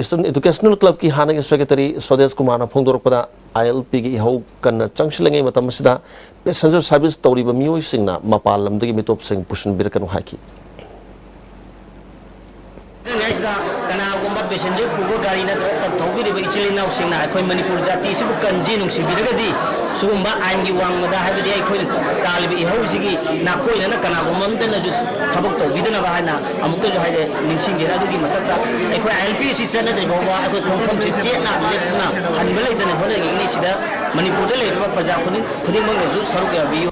ꯏꯁꯇꯔꯟ ꯏꯗꯨꯀꯦꯁꯅꯦꯜ ꯀ꯭ꯂꯕꯀꯤ ꯍꯥꯟꯅꯒꯤ ꯁꯦꯀ꯭ꯔꯦꯇꯔꯤ ꯁ꯭ꯋꯗꯦꯁ ꯀꯨꯃꯥꯔꯅ ꯐꯣꯡꯗꯣꯔꯛꯄꯗ, ꯑꯥꯏ ꯑꯦꯜ ꯄꯤꯒꯤ ꯏꯍꯧ ꯀꯟꯅ ꯆꯪꯁꯤꯜꯂꯤꯉꯩ ꯃꯇꯝ ꯑꯁꯤꯗ ꯄꯦꯁꯦꯟꯖꯔ ꯁꯥꯔꯚꯤꯁ ꯇꯧꯔꯤꯕ ꯃꯤꯑꯣꯏꯁꯤꯡꯅ ꯃꯄꯥꯟ ꯂꯝꯗꯒꯤ ꯃꯤꯇꯣꯞꯁꯤꯡ ꯄꯨꯁꯤꯟꯕꯤꯔꯛꯀꯅꯨ ꯍꯥꯏꯈꯤ꯫ ꯁꯤꯗ ꯀꯅꯥꯒꯨꯝꯕ ꯄꯦꯁꯦꯟꯖꯔ ꯄꯨꯕ ꯒꯥꯔꯤ ꯅꯠꯇ꯭ꯔꯒ ꯇ꯭ꯔꯛ ꯊꯧꯕꯤꯔꯤꯕ ꯏꯆꯤꯜ ꯏꯅꯥꯎꯁꯤꯡꯅ ꯑꯩꯈꯣꯏ ꯃꯅꯤꯄꯨꯔ ꯖꯥꯇꯤꯁꯤꯕꯨ ꯀꯟꯁꯤ ꯅꯨꯡꯁꯤꯕꯤꯔꯒꯗꯤ ꯁꯤꯒꯨꯝꯕ ꯑꯥꯏꯟꯒꯤ ꯋꯥꯡꯃꯗ, ꯍꯥꯏꯕꯗꯤ ꯑꯩꯈꯣꯏꯅ ꯇꯥꯜꯂꯤꯕ ꯏꯍꯧꯁꯤꯒꯤ ꯅꯥꯀꯣꯏꯅꯅ ꯀꯅꯥꯒꯨꯝꯕ ꯑꯝꯇꯅꯁꯨ ꯊꯕꯛ ꯇꯧꯕꯤꯗꯅꯕ ꯍꯥꯏꯅ ꯑꯃꯨꯛꯇꯁꯨ ꯍꯥꯏꯖ-, ꯅꯤꯡꯁꯤꯡꯖꯔꯤ꯫ ꯑꯗꯨꯒꯤ ꯃꯊꯛꯇ ꯑꯩꯈꯣꯏ ꯑꯥꯏ ꯑꯦꯜ ꯄꯤ ꯑꯁꯤ ꯆꯠꯅꯗ꯭ꯔꯤ ꯐꯥꯎꯕ ꯑꯩꯈꯣꯏ ꯈꯣꯡꯐꯝꯁꯤ ꯆꯦꯠꯅ ꯂꯦꯞꯇꯨꯅ ꯍꯟꯕ ꯂꯩꯇꯅ ꯍꯣꯠꯅꯈꯤꯒꯅꯤ꯫ ꯁꯤꯗ ꯃꯅꯤꯄꯨꯔꯗ ꯂꯩꯔꯤꯕ ꯄ꯭ꯔꯖꯥ ꯈꯨꯗꯤꯡ-, ꯈꯨꯗꯤꯡꯃꯛꯅꯁꯨ ꯁꯔꯨꯛ ꯌꯥꯕꯤꯌꯨ꯫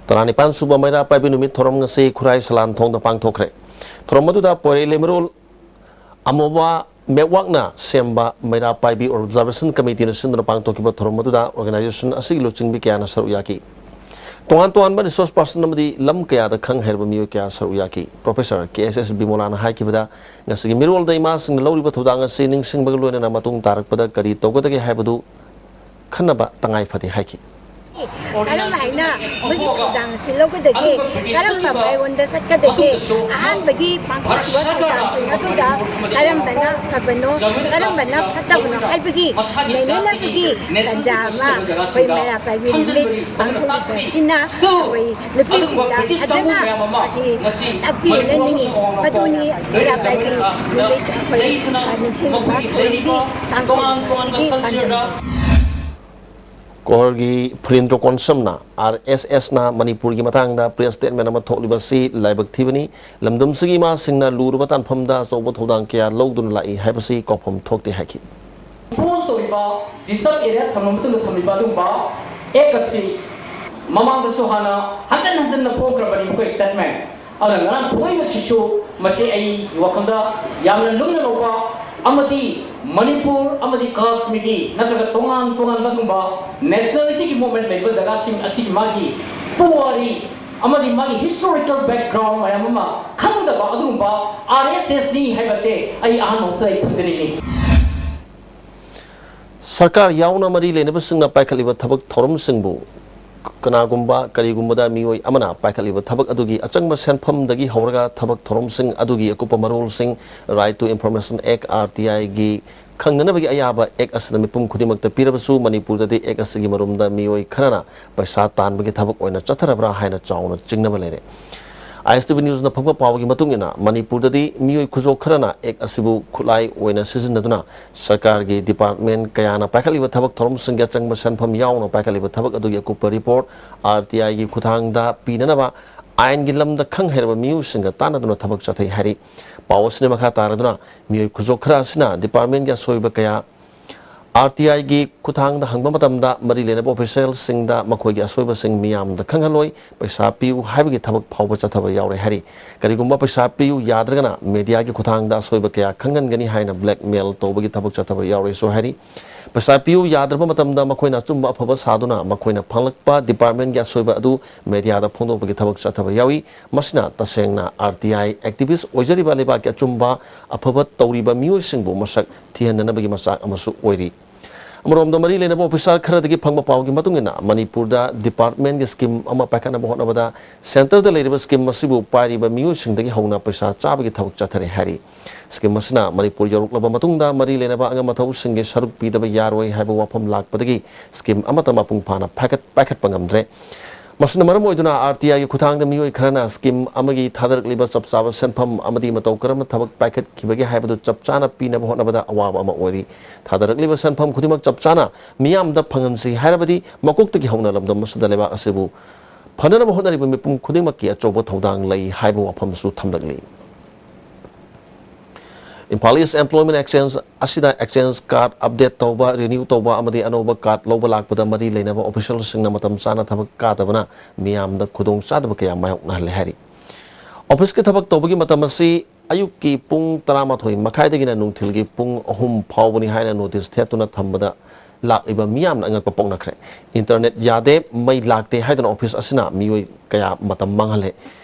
ꯇꯔꯥꯅꯤꯄꯥꯟ ꯁꯨꯕ ꯃꯩꯔꯥ ꯄꯥꯏꯕꯤ ꯅꯨꯃꯤꯠ ꯊꯧꯔꯝ ꯉꯁꯤ ꯈꯨꯔꯥꯏ ꯁꯂꯥꯟ ꯊꯣꯡꯗ ꯄꯥꯡꯊꯣꯛꯈ꯭ꯔꯦ꯫ ꯊꯧꯔꯝ ꯑꯗꯨꯗ ꯄꯣꯏꯔꯩ ꯂꯩꯃꯔꯣꯜ ꯑꯃꯣꯕ ꯃꯦꯛꯋꯥꯛꯅ ꯁꯦꯝꯕ ꯃꯩꯔꯥ ꯄꯥꯏꯕꯤ ꯑꯣꯕꯖꯥꯔꯕꯦꯁꯟ ꯀꯃꯤꯇꯤꯅ ꯁꯤꯟꯗꯨꯅ ꯄꯥꯡꯊꯣꯛꯈꯤꯕ ꯊꯧꯔꯝ ꯑꯗꯨꯗ ꯑꯣꯔꯒꯅꯥꯏꯖꯦꯁꯟ ꯑꯁꯤꯒꯤ ꯂꯨꯆꯤꯡꯕꯤ ꯀꯌꯥꯅ ꯁꯔꯨꯛ ꯌꯥꯈꯤ꯫ ꯇꯣꯉꯥꯟ ꯇꯣꯉꯥꯟꯕ ꯔꯤꯁꯣꯔꯁ ꯄꯥꯔꯁꯟ ꯑꯃꯗꯤ ꯂꯝ ꯀꯌꯥꯗ ꯈꯪ ꯍꯩꯔꯕ ꯃꯤꯑꯣꯏ ꯀꯌꯥ ꯁꯔꯨꯛ ꯌꯥꯈꯤ꯫ ꯄ꯭ꯔꯣꯐꯦꯁꯔ ꯀꯦ ꯑꯦꯁ ꯑꯦꯁ ꯕꯤꯃꯣꯂꯥꯅ ꯍꯥꯏꯈꯤꯕꯗ, ꯉꯁꯤꯒꯤ ꯃꯤꯔꯣꯜꯗ ꯏꯃꯥꯁꯤꯡꯅ ꯂꯧꯔꯤꯕ ꯊꯧꯗꯥꯡ ꯑꯁꯤ ꯅꯤꯡꯁꯤꯡꯕꯒ ꯂꯣꯏꯅꯅ ꯃꯇꯨꯡ ꯇꯥꯔꯛꯄꯗ ꯀꯔꯤ ꯇꯧꯒꯗꯒꯦ ꯍꯥꯏꯕꯗꯨ ꯈꯟꯅꯕ ꯇꯉꯥꯏ ꯐꯗꯦ ꯍꯥꯏꯈꯤ꯫ ꯀꯔꯝ ꯍꯥꯏꯅ ꯃꯣꯏꯒꯤ ꯊꯧꯗꯥꯡ ꯑꯁꯤ ꯂꯧꯒꯗꯒꯦ, ꯀꯔꯝꯕ ꯃꯥꯏꯑꯣꯟꯗ ꯆꯠꯀꯗꯒꯦ, ꯑꯍꯥꯟꯕꯒꯤ ꯄꯥꯡꯊꯣꯛꯈꯤꯕ ꯊꯧꯗꯥꯡꯁꯤꯡ ꯑꯗꯨꯗ ꯀꯔꯝꯕꯅ ꯐꯕꯅꯣ, ꯀꯔꯝꯕꯅ ꯐꯠꯇꯕꯅꯣ ꯍꯥꯏꯕꯒꯤ ꯅꯩꯅꯅꯕꯒꯤ ꯇꯥꯟꯖꯥ ꯑꯃ ꯑꯩꯈꯣꯏ ꯃꯩꯔꯥ ꯄꯥꯏꯕꯤ ꯅꯨꯃꯤꯠ ꯄꯥꯡꯊꯣꯛꯂꯤꯕꯁꯤꯅ ꯑꯩꯈꯣꯏ ꯅꯨꯄꯤꯁꯤꯡꯗ ꯐꯖꯅ ꯃꯁꯤ ꯇꯥꯛꯄꯤꯅꯅꯤꯡꯉꯤ꯫ ꯃꯗꯨꯅꯤ ꯃꯩꯔꯥ ꯄꯥꯏꯕꯤ ꯅꯨꯃꯤꯠ ꯑꯩꯈꯣꯏ ꯅꯤꯡꯁꯤꯡꯕ ꯊꯧꯔꯝꯒꯤ ꯄꯥꯡꯊꯣꯛꯂꯤꯕꯁꯤꯒꯤ ꯄꯥꯟꯗꯝꯅꯤ꯫ ꯀꯣꯍꯔꯒꯤ ꯐꯨꯔꯤꯟꯗ꯭ꯔꯣ ꯀꯣꯟꯁꯝꯅ ꯑꯥꯔ ꯑꯦꯁ ꯑꯦꯁꯅ ꯃꯅꯤꯄꯨꯔꯒꯤ ꯃꯇꯥꯡꯗ ꯄ꯭ꯔꯦꯁ ꯁ꯭ꯇꯦꯠꯃꯦꯟ ꯑꯃ ꯊꯣꯛꯂꯤꯕꯁꯤ ꯂꯥꯏꯕꯛ ꯊꯤꯕꯅꯤ꯫ ꯂꯝꯗꯝꯁꯤꯒꯤ ꯏꯃꯥꯁꯤꯡꯅ ꯂꯨꯔꯕ ꯇꯥꯟꯐꯝꯗ ꯑꯆꯧꯕ ꯊꯧꯗꯥꯡ ꯀꯌꯥ ꯂꯧꯗꯨꯅ ꯂꯥꯛꯏ ꯍꯥꯏꯕꯁꯤ ꯀꯥꯎꯐꯝ ꯊꯣꯛꯇꯦ ꯍꯥꯏꯈꯤ꯫ ꯏꯝꯄꯣꯁ ꯇꯧꯔꯤꯕ ꯗꯤꯁꯇꯔꯕ ꯑꯦꯔꯤꯌꯥ ꯊꯝꯂꯕ ꯃꯇꯨꯡꯗ ꯊꯝꯂꯤꯕ ꯑꯗꯨꯒꯨꯝꯕ ꯑꯦꯛ ꯑꯁꯤ ꯃꯃꯥꯡꯗꯁꯨ ꯍꯥꯟꯅ ꯍꯟꯖꯟ ꯍꯟꯖꯟꯅ ꯐꯣꯡꯈ꯭ꯔꯕꯅꯤ ꯃꯈꯣꯏ ꯁ꯭ꯇꯦꯠꯃꯦꯟ꯫ ꯑꯗꯨꯅ ꯉꯔꯥꯡ ꯊꯣꯛꯏꯕꯁꯤꯁꯨ ꯃꯁꯤ ꯑꯩ ꯋꯥꯈꯜꯗ ꯌꯥꯝꯅ ꯂꯨꯝꯅ ꯂꯧꯕ ꯑꯃꯗꯤ ꯃꯅꯤꯄꯨꯔ ꯑꯃꯗꯤ ꯀꯥꯁꯃꯤꯔꯒꯤ ꯅꯠꯇ꯭ꯔꯒ ꯇꯣꯉꯥꯟ ꯇꯣꯉꯥꯟꯕ ꯑꯗꯨꯒꯨꯝꯕ ꯅꯦꯁꯅꯦꯂꯤꯇꯤꯒꯤ ꯃꯨꯚꯃꯦꯟꯠ ꯂꯩꯕ ꯖꯒꯥꯁꯤꯡ ꯑꯁꯤꯒꯤ ꯃꯥꯒꯤ ꯄꯨꯋꯥꯔꯤ ꯑꯃꯗꯤ ꯃꯥꯒꯤ ꯍꯤꯁꯇꯣꯔꯤꯀꯦꯜ ꯕꯦꯛꯒ꯭ꯔꯥꯎꯟ ꯃꯌꯥꯝ ꯑꯃ ꯈꯪꯗꯕ ꯑꯗꯨꯒꯨꯝꯕ ꯑꯥꯔ ꯑꯦꯁ ꯑꯦꯁꯅꯤ ꯍꯥꯏꯕꯁꯦ ꯑꯩ ꯑꯍꯥꯟꯕ ꯃꯛꯇꯗ ꯑꯩ ꯊꯝꯖꯅꯤꯡꯏ꯫ ꯁꯔꯀꯥꯔ ꯌꯥꯎꯅ ꯃꯔꯤ ꯂꯩꯅꯕꯁꯤꯡꯅ ꯄꯥꯏꯈꯠꯂꯤꯕ ꯊꯕꯛ ꯊꯧꯔꯝꯁꯤꯡꯕꯨ ꯀꯅꯥꯒꯨꯝꯕ ꯀꯔꯤꯒꯨꯝꯕꯗ ꯃꯤꯑꯣꯏ ꯑꯃꯅ ꯄꯥꯏꯈꯠꯂꯤꯕ ꯊꯕꯛ ꯑꯗꯨꯒꯤ ꯑꯆꯪꯕ ꯁꯦꯟꯐꯝꯗꯒꯤ ꯍꯧꯔꯒ ꯊꯕꯛ ꯊꯧꯔꯝꯁꯤꯡ ꯑꯗꯨꯒꯤ ꯑꯀꯨꯞꯄ ꯃꯔꯣꯜꯁꯤꯡ Right to Information Act, R T I, ꯒꯤ ꯈꯪꯅꯅꯕꯒꯤ ꯑꯌꯥꯕ ꯑꯦꯛ ꯑꯁꯤꯅ ꯃꯤꯄꯨꯝ ꯈꯨꯗꯤꯡꯃꯛꯇ ꯄꯤꯔꯕꯁꯨ, ꯃꯅꯤꯄꯨꯔꯗꯗꯤ ꯑꯦꯛ ꯑꯁꯤꯒꯤ ꯃꯔꯨꯝꯗ ꯃꯤꯑꯣꯏ ꯈꯔꯅ ꯄꯩꯁꯥ ꯇꯥꯟꯕꯒꯤ ꯊꯕꯛ ꯑꯣꯏꯅ ꯆꯠꯊꯔꯕ꯭ꯔꯥ ꯍꯥꯏꯅ ꯆꯥꯎꯅ ꯆꯤꯡꯅꯕ ꯂꯩꯔꯦ꯫ ꯑꯥꯏ ꯑꯦꯁ ꯇꯤ ꯚꯤ ꯅ꯭ꯌꯨꯁꯅ ꯐꯪꯕ ꯄꯥꯎꯒꯤ ꯃꯇꯨꯡ ꯏꯟꯅ, ꯃꯅꯤꯄꯨꯔꯗꯗꯤ ꯃꯤꯑꯣꯏ ꯈꯨꯖꯣꯛ ꯈꯔꯅ ꯑꯦꯛ ꯑꯁꯤꯕꯨ ꯈꯨꯠꯂꯥꯏ ꯑꯣꯏꯅ ꯁꯤꯖꯤꯟꯅꯗꯨꯅ ꯁꯔꯀꯥꯔꯒꯤ ꯗꯤꯄꯥꯔꯠꯃꯦꯟ ꯀꯌꯥꯅ ꯄꯥꯏꯈꯠꯂꯤꯕ ꯊꯕꯛ ꯊꯧꯔꯝꯁꯤꯡꯒꯤ ꯑꯆꯪꯕ ꯁꯦꯟꯐꯝ ꯌꯥꯎꯅ ꯄꯥꯏꯈꯠꯂꯤꯕ ꯊꯕꯛ ꯑꯗꯨꯒꯤ ꯑꯀꯨꯞꯄ ꯔꯤꯄꯣꯔꯠ ꯑꯥꯔ ꯇꯤ ꯑꯥꯏꯒꯤ ꯈꯨꯠꯊꯥꯡꯗ ꯄꯤꯅꯅꯕ ꯑꯥꯏꯟꯒꯤ ꯂꯝꯗ ꯈꯪ ꯍꯩꯔꯕ ꯃꯤꯑꯣꯏꯁꯤꯡꯒ ꯇꯥꯟꯅꯗꯨꯅ ꯊꯕꯛ ꯆꯠꯊꯩ ꯍꯥꯏꯔꯤ꯫ ꯄꯥꯎ ꯑꯁꯤꯅ ꯃꯈꯥ ꯇꯥꯔꯗꯨꯅ, ꯃꯤꯑꯣꯏ ꯈꯨꯖꯣꯛ ꯈꯔ ꯑꯁꯤꯅ ꯗꯤꯄꯥꯔꯠꯃꯦꯟꯒꯤ ꯑꯁꯣꯏꯕ ꯀꯌꯥ ꯑꯥꯔ ꯇꯤ ꯑꯥꯏꯒꯤ ꯈꯨꯠꯊꯥꯡꯗ ꯍꯪꯕ ꯃꯇꯝꯗ, ꯃꯔꯤ ꯂꯩꯅꯕ ꯑꯣꯐꯤꯁꯤꯌꯦꯜꯁꯤꯡꯗ ꯃꯈꯣꯏꯒꯤ ꯑꯁꯣꯏꯕꯁꯤꯡ ꯃꯤꯌꯥꯝꯗ ꯈꯪꯍꯜꯂꯣꯏ, ꯄꯩꯁꯥ ꯄꯤꯌꯨ ꯍꯥꯏꯕꯒꯤ ꯊꯕꯛ ꯐꯥꯎꯕ ꯆꯠꯊꯕ ꯌꯥꯎꯔꯦ ꯍꯥꯏꯔꯤ꯫ ꯀꯔꯤꯒꯨꯝꯕ ꯄꯩꯁꯥ ꯄꯤꯌꯨ ꯌꯥꯗ꯭ꯔꯒꯅ, ꯃꯦꯗꯤꯌꯥꯒꯤ ꯈꯨꯠꯊꯥꯡꯗ ꯑꯁꯣꯏꯕ ꯀꯌꯥ ꯈꯪꯍꯟꯒꯅꯤ ꯍꯥꯏꯅ ꯕ꯭ꯂꯦꯛꯃꯦꯜ ꯇꯧꯕꯒꯤ ꯊꯕꯛ ꯆꯠꯊꯕ ꯌꯥꯎꯔꯦꯁꯨ ꯍꯥꯏꯔꯤ꯫ ꯄꯩꯁꯥ ꯄꯤꯌꯨ ꯌꯥꯗ꯭ꯔꯕ ꯃꯇꯝꯗ ꯃꯈꯣꯏꯅ ꯑꯆꯨꯝꯕ ꯑꯐꯕ ꯁꯥꯗꯨꯅ ꯃꯈꯣꯏꯅ ꯐꯪꯂꯛꯄ department ꯀꯤ ꯑꯁꯣꯏꯕ ꯑꯗꯨ media ꯗ ꯐꯣꯡꯗꯣꯛꯄꯒꯤ ꯊꯕꯛ ꯆꯠꯊꯕ ꯌꯥꯎꯏ꯫ ꯃꯁꯤꯅ ꯇꯁꯦꯡꯅ R T I activist ꯑꯣꯏꯖꯔꯤꯕ ꯂꯩꯕꯥꯛꯀꯤ ꯑꯆꯨꯝꯕ ꯑꯐꯕ ꯇꯧꯔꯤꯕ ꯃꯤꯑꯣꯏꯁꯤꯡꯕꯨ ꯃꯁꯛ ꯊꯤꯍꯟꯗꯅꯕꯒꯤ ꯃꯆꯥꯛ ꯑꯃꯁꯨ ꯑꯣꯏꯔꯤ꯫ ꯑꯃꯔꯣꯝꯗ, ꯃꯔꯤ ꯂꯩꯅꯕ officer ꯈꯔꯗꯒꯤ ꯐꯪꯕ ꯄꯥꯎꯒꯤ ꯃꯇꯨꯡ ꯏꯟꯅ, ꯃꯅꯤꯄꯨꯔꯗ department ꯀꯤ scheme ꯑꯃ ꯄꯥꯏꯈꯠꯅꯕ ꯍꯣꯠꯅꯕꯗ centre ꯗ ꯂꯩꯔꯤꯕ scheme ꯑꯁꯤꯕꯨ ꯄꯥꯏꯔꯤꯕ ꯃꯤꯑꯣꯏꯁꯤꯡꯗꯒꯤ ꯍꯧꯅ ꯄꯩꯁꯥ ꯆꯥꯕꯒꯤ ꯊꯕꯛ ꯆꯠꯊꯔꯦ ꯍꯥꯏꯔꯤ꯫ Scheme ꯑꯁꯤꯅ ꯃꯅꯤꯄꯨꯔ ꯌꯧꯔꯛꯂꯕ ꯃꯇꯨꯡꯗ ꯃꯔꯤ ꯂꯩꯅꯕ ꯑꯉꯝ ꯑꯊꯧꯁꯤꯡꯒꯤ ꯁꯔꯨꯛ ꯄꯤꯗꯕ ꯌꯥꯔꯣꯏ ꯍꯥꯏꯕ ꯋꯥꯐꯝ ꯂꯥꯛꯄꯗꯒꯤ scheme ꯑꯃꯠꯇ ꯃꯄꯨꯡ ꯐꯥꯅ ꯄꯥꯏꯈꯠ-, ꯄꯥꯏꯈꯠꯄ ꯉꯝꯗ꯭ꯔꯦ꯫ ꯃꯁꯤꯅ ꯃꯔꯝ ꯑꯣꯏꯗꯨꯅ R T I ꯒꯤ ꯈꯨꯠꯊꯥꯡꯗ ꯃꯤꯑꯣꯏ ꯈꯔꯅ scheme ꯑꯃꯒꯤ ꯊꯥꯗꯔꯛꯂꯤꯕ ꯆꯞ ꯆꯥꯕ ꯁꯦꯟꯐꯝ ꯑꯃꯗꯤ ꯃꯇꯧ ꯀꯔꯝꯅ ꯊꯕꯛ ꯄꯥꯏꯈꯠꯈꯤꯕꯒꯦ ꯍꯥꯏꯕꯗꯨ ꯆꯞ ꯆꯥꯅ ꯄꯤꯅꯕ ꯍꯣꯠꯅꯕꯗ ꯑꯋꯥꯕ ꯑꯃ ꯑꯣꯏꯔꯤ꯫ ꯊꯥꯗꯔꯛꯂꯤꯕ ꯁꯦꯟꯐꯝ ꯈꯨꯗꯤꯡꯃꯛ ꯆꯞ ꯆꯥꯅ ꯃꯤꯌꯥꯝꯗ ꯐꯪꯍꯟꯁꯤ ꯍꯥꯏꯔꯕꯗꯤ ꯃꯀꯣꯛꯇꯒꯤ ꯍꯧꯅ ꯂꯝꯗꯝ ꯑꯁꯤꯗ ꯂꯩꯕꯥꯛ ꯑꯁꯤꯕꯨ ꯐꯅꯅꯕ ꯍꯣꯠꯅꯔꯤꯕ ꯃꯤꯄꯨꯝ ꯈꯨꯗꯤꯡꯃꯛꯀꯤ ꯑꯆꯧꯕ ꯊꯧꯗꯥꯡ ꯂꯩ ꯍꯥꯏꯕ ꯋꯥꯐꯝꯁꯨ ꯊꯝꯂꯛꯂꯤ꯫ Imphal East Employment Exchange ꯑꯁꯤꯗ exchange card update ꯇꯧꯕ, renew ꯇꯧꯕ ꯑꯃꯗꯤ ꯑꯅꯧꯕ card ꯂꯧꯕ ꯂꯥꯛꯄꯗ ꯃꯔꯤ ꯂꯩꯅꯕ official ꯁꯤꯡꯅ ꯃꯇꯝ ꯆꯥꯅ ꯊꯕꯛ ꯀꯥꯗꯕꯅ ꯃꯤꯌꯥꯝꯗ ꯈꯨꯗꯣꯡꯆꯥꯗꯕ ꯀꯌꯥ ꯃꯥꯌꯣꯛꯅꯍꯜꯂꯦ ꯍꯥꯏꯔꯤ꯫ Office ꯀꯤ ꯊꯕꯛ ꯇꯧꯕꯒꯤ ꯃꯇꯝ ꯑꯁꯤ ꯑꯌꯨꯛꯀꯤ ꯄꯨꯡ ꯇꯔꯥꯃꯥꯊꯣꯏ ꯃꯈꯥꯏꯗꯒꯤꯅ ꯅꯨꯡꯊꯤꯜꯒꯤ ꯄꯨꯡ ꯑꯍꯨꯝ ꯐꯥꯎꯕꯅꯤ ꯍꯥꯏꯅ notice ꯊꯦꯠꯇꯨꯅ ꯊꯝꯕꯗ ꯂꯥꯛꯂꯤꯕ ꯃꯤꯌꯥꯝꯅ ꯑꯉꯛꯄ ꯄꯣꯛꯅꯈ꯭ꯔꯦ꯫ Internet ꯌꯥꯗꯦ, ꯃꯩ ꯂꯥꯛꯇꯦ ꯍꯥꯏꯗꯨꯅ office ꯑꯁꯤꯅ ꯃꯤꯑꯣꯏ ꯀꯌꯥ ꯃꯇꯝ ꯃꯥꯡꯍꯜꯂꯦ꯫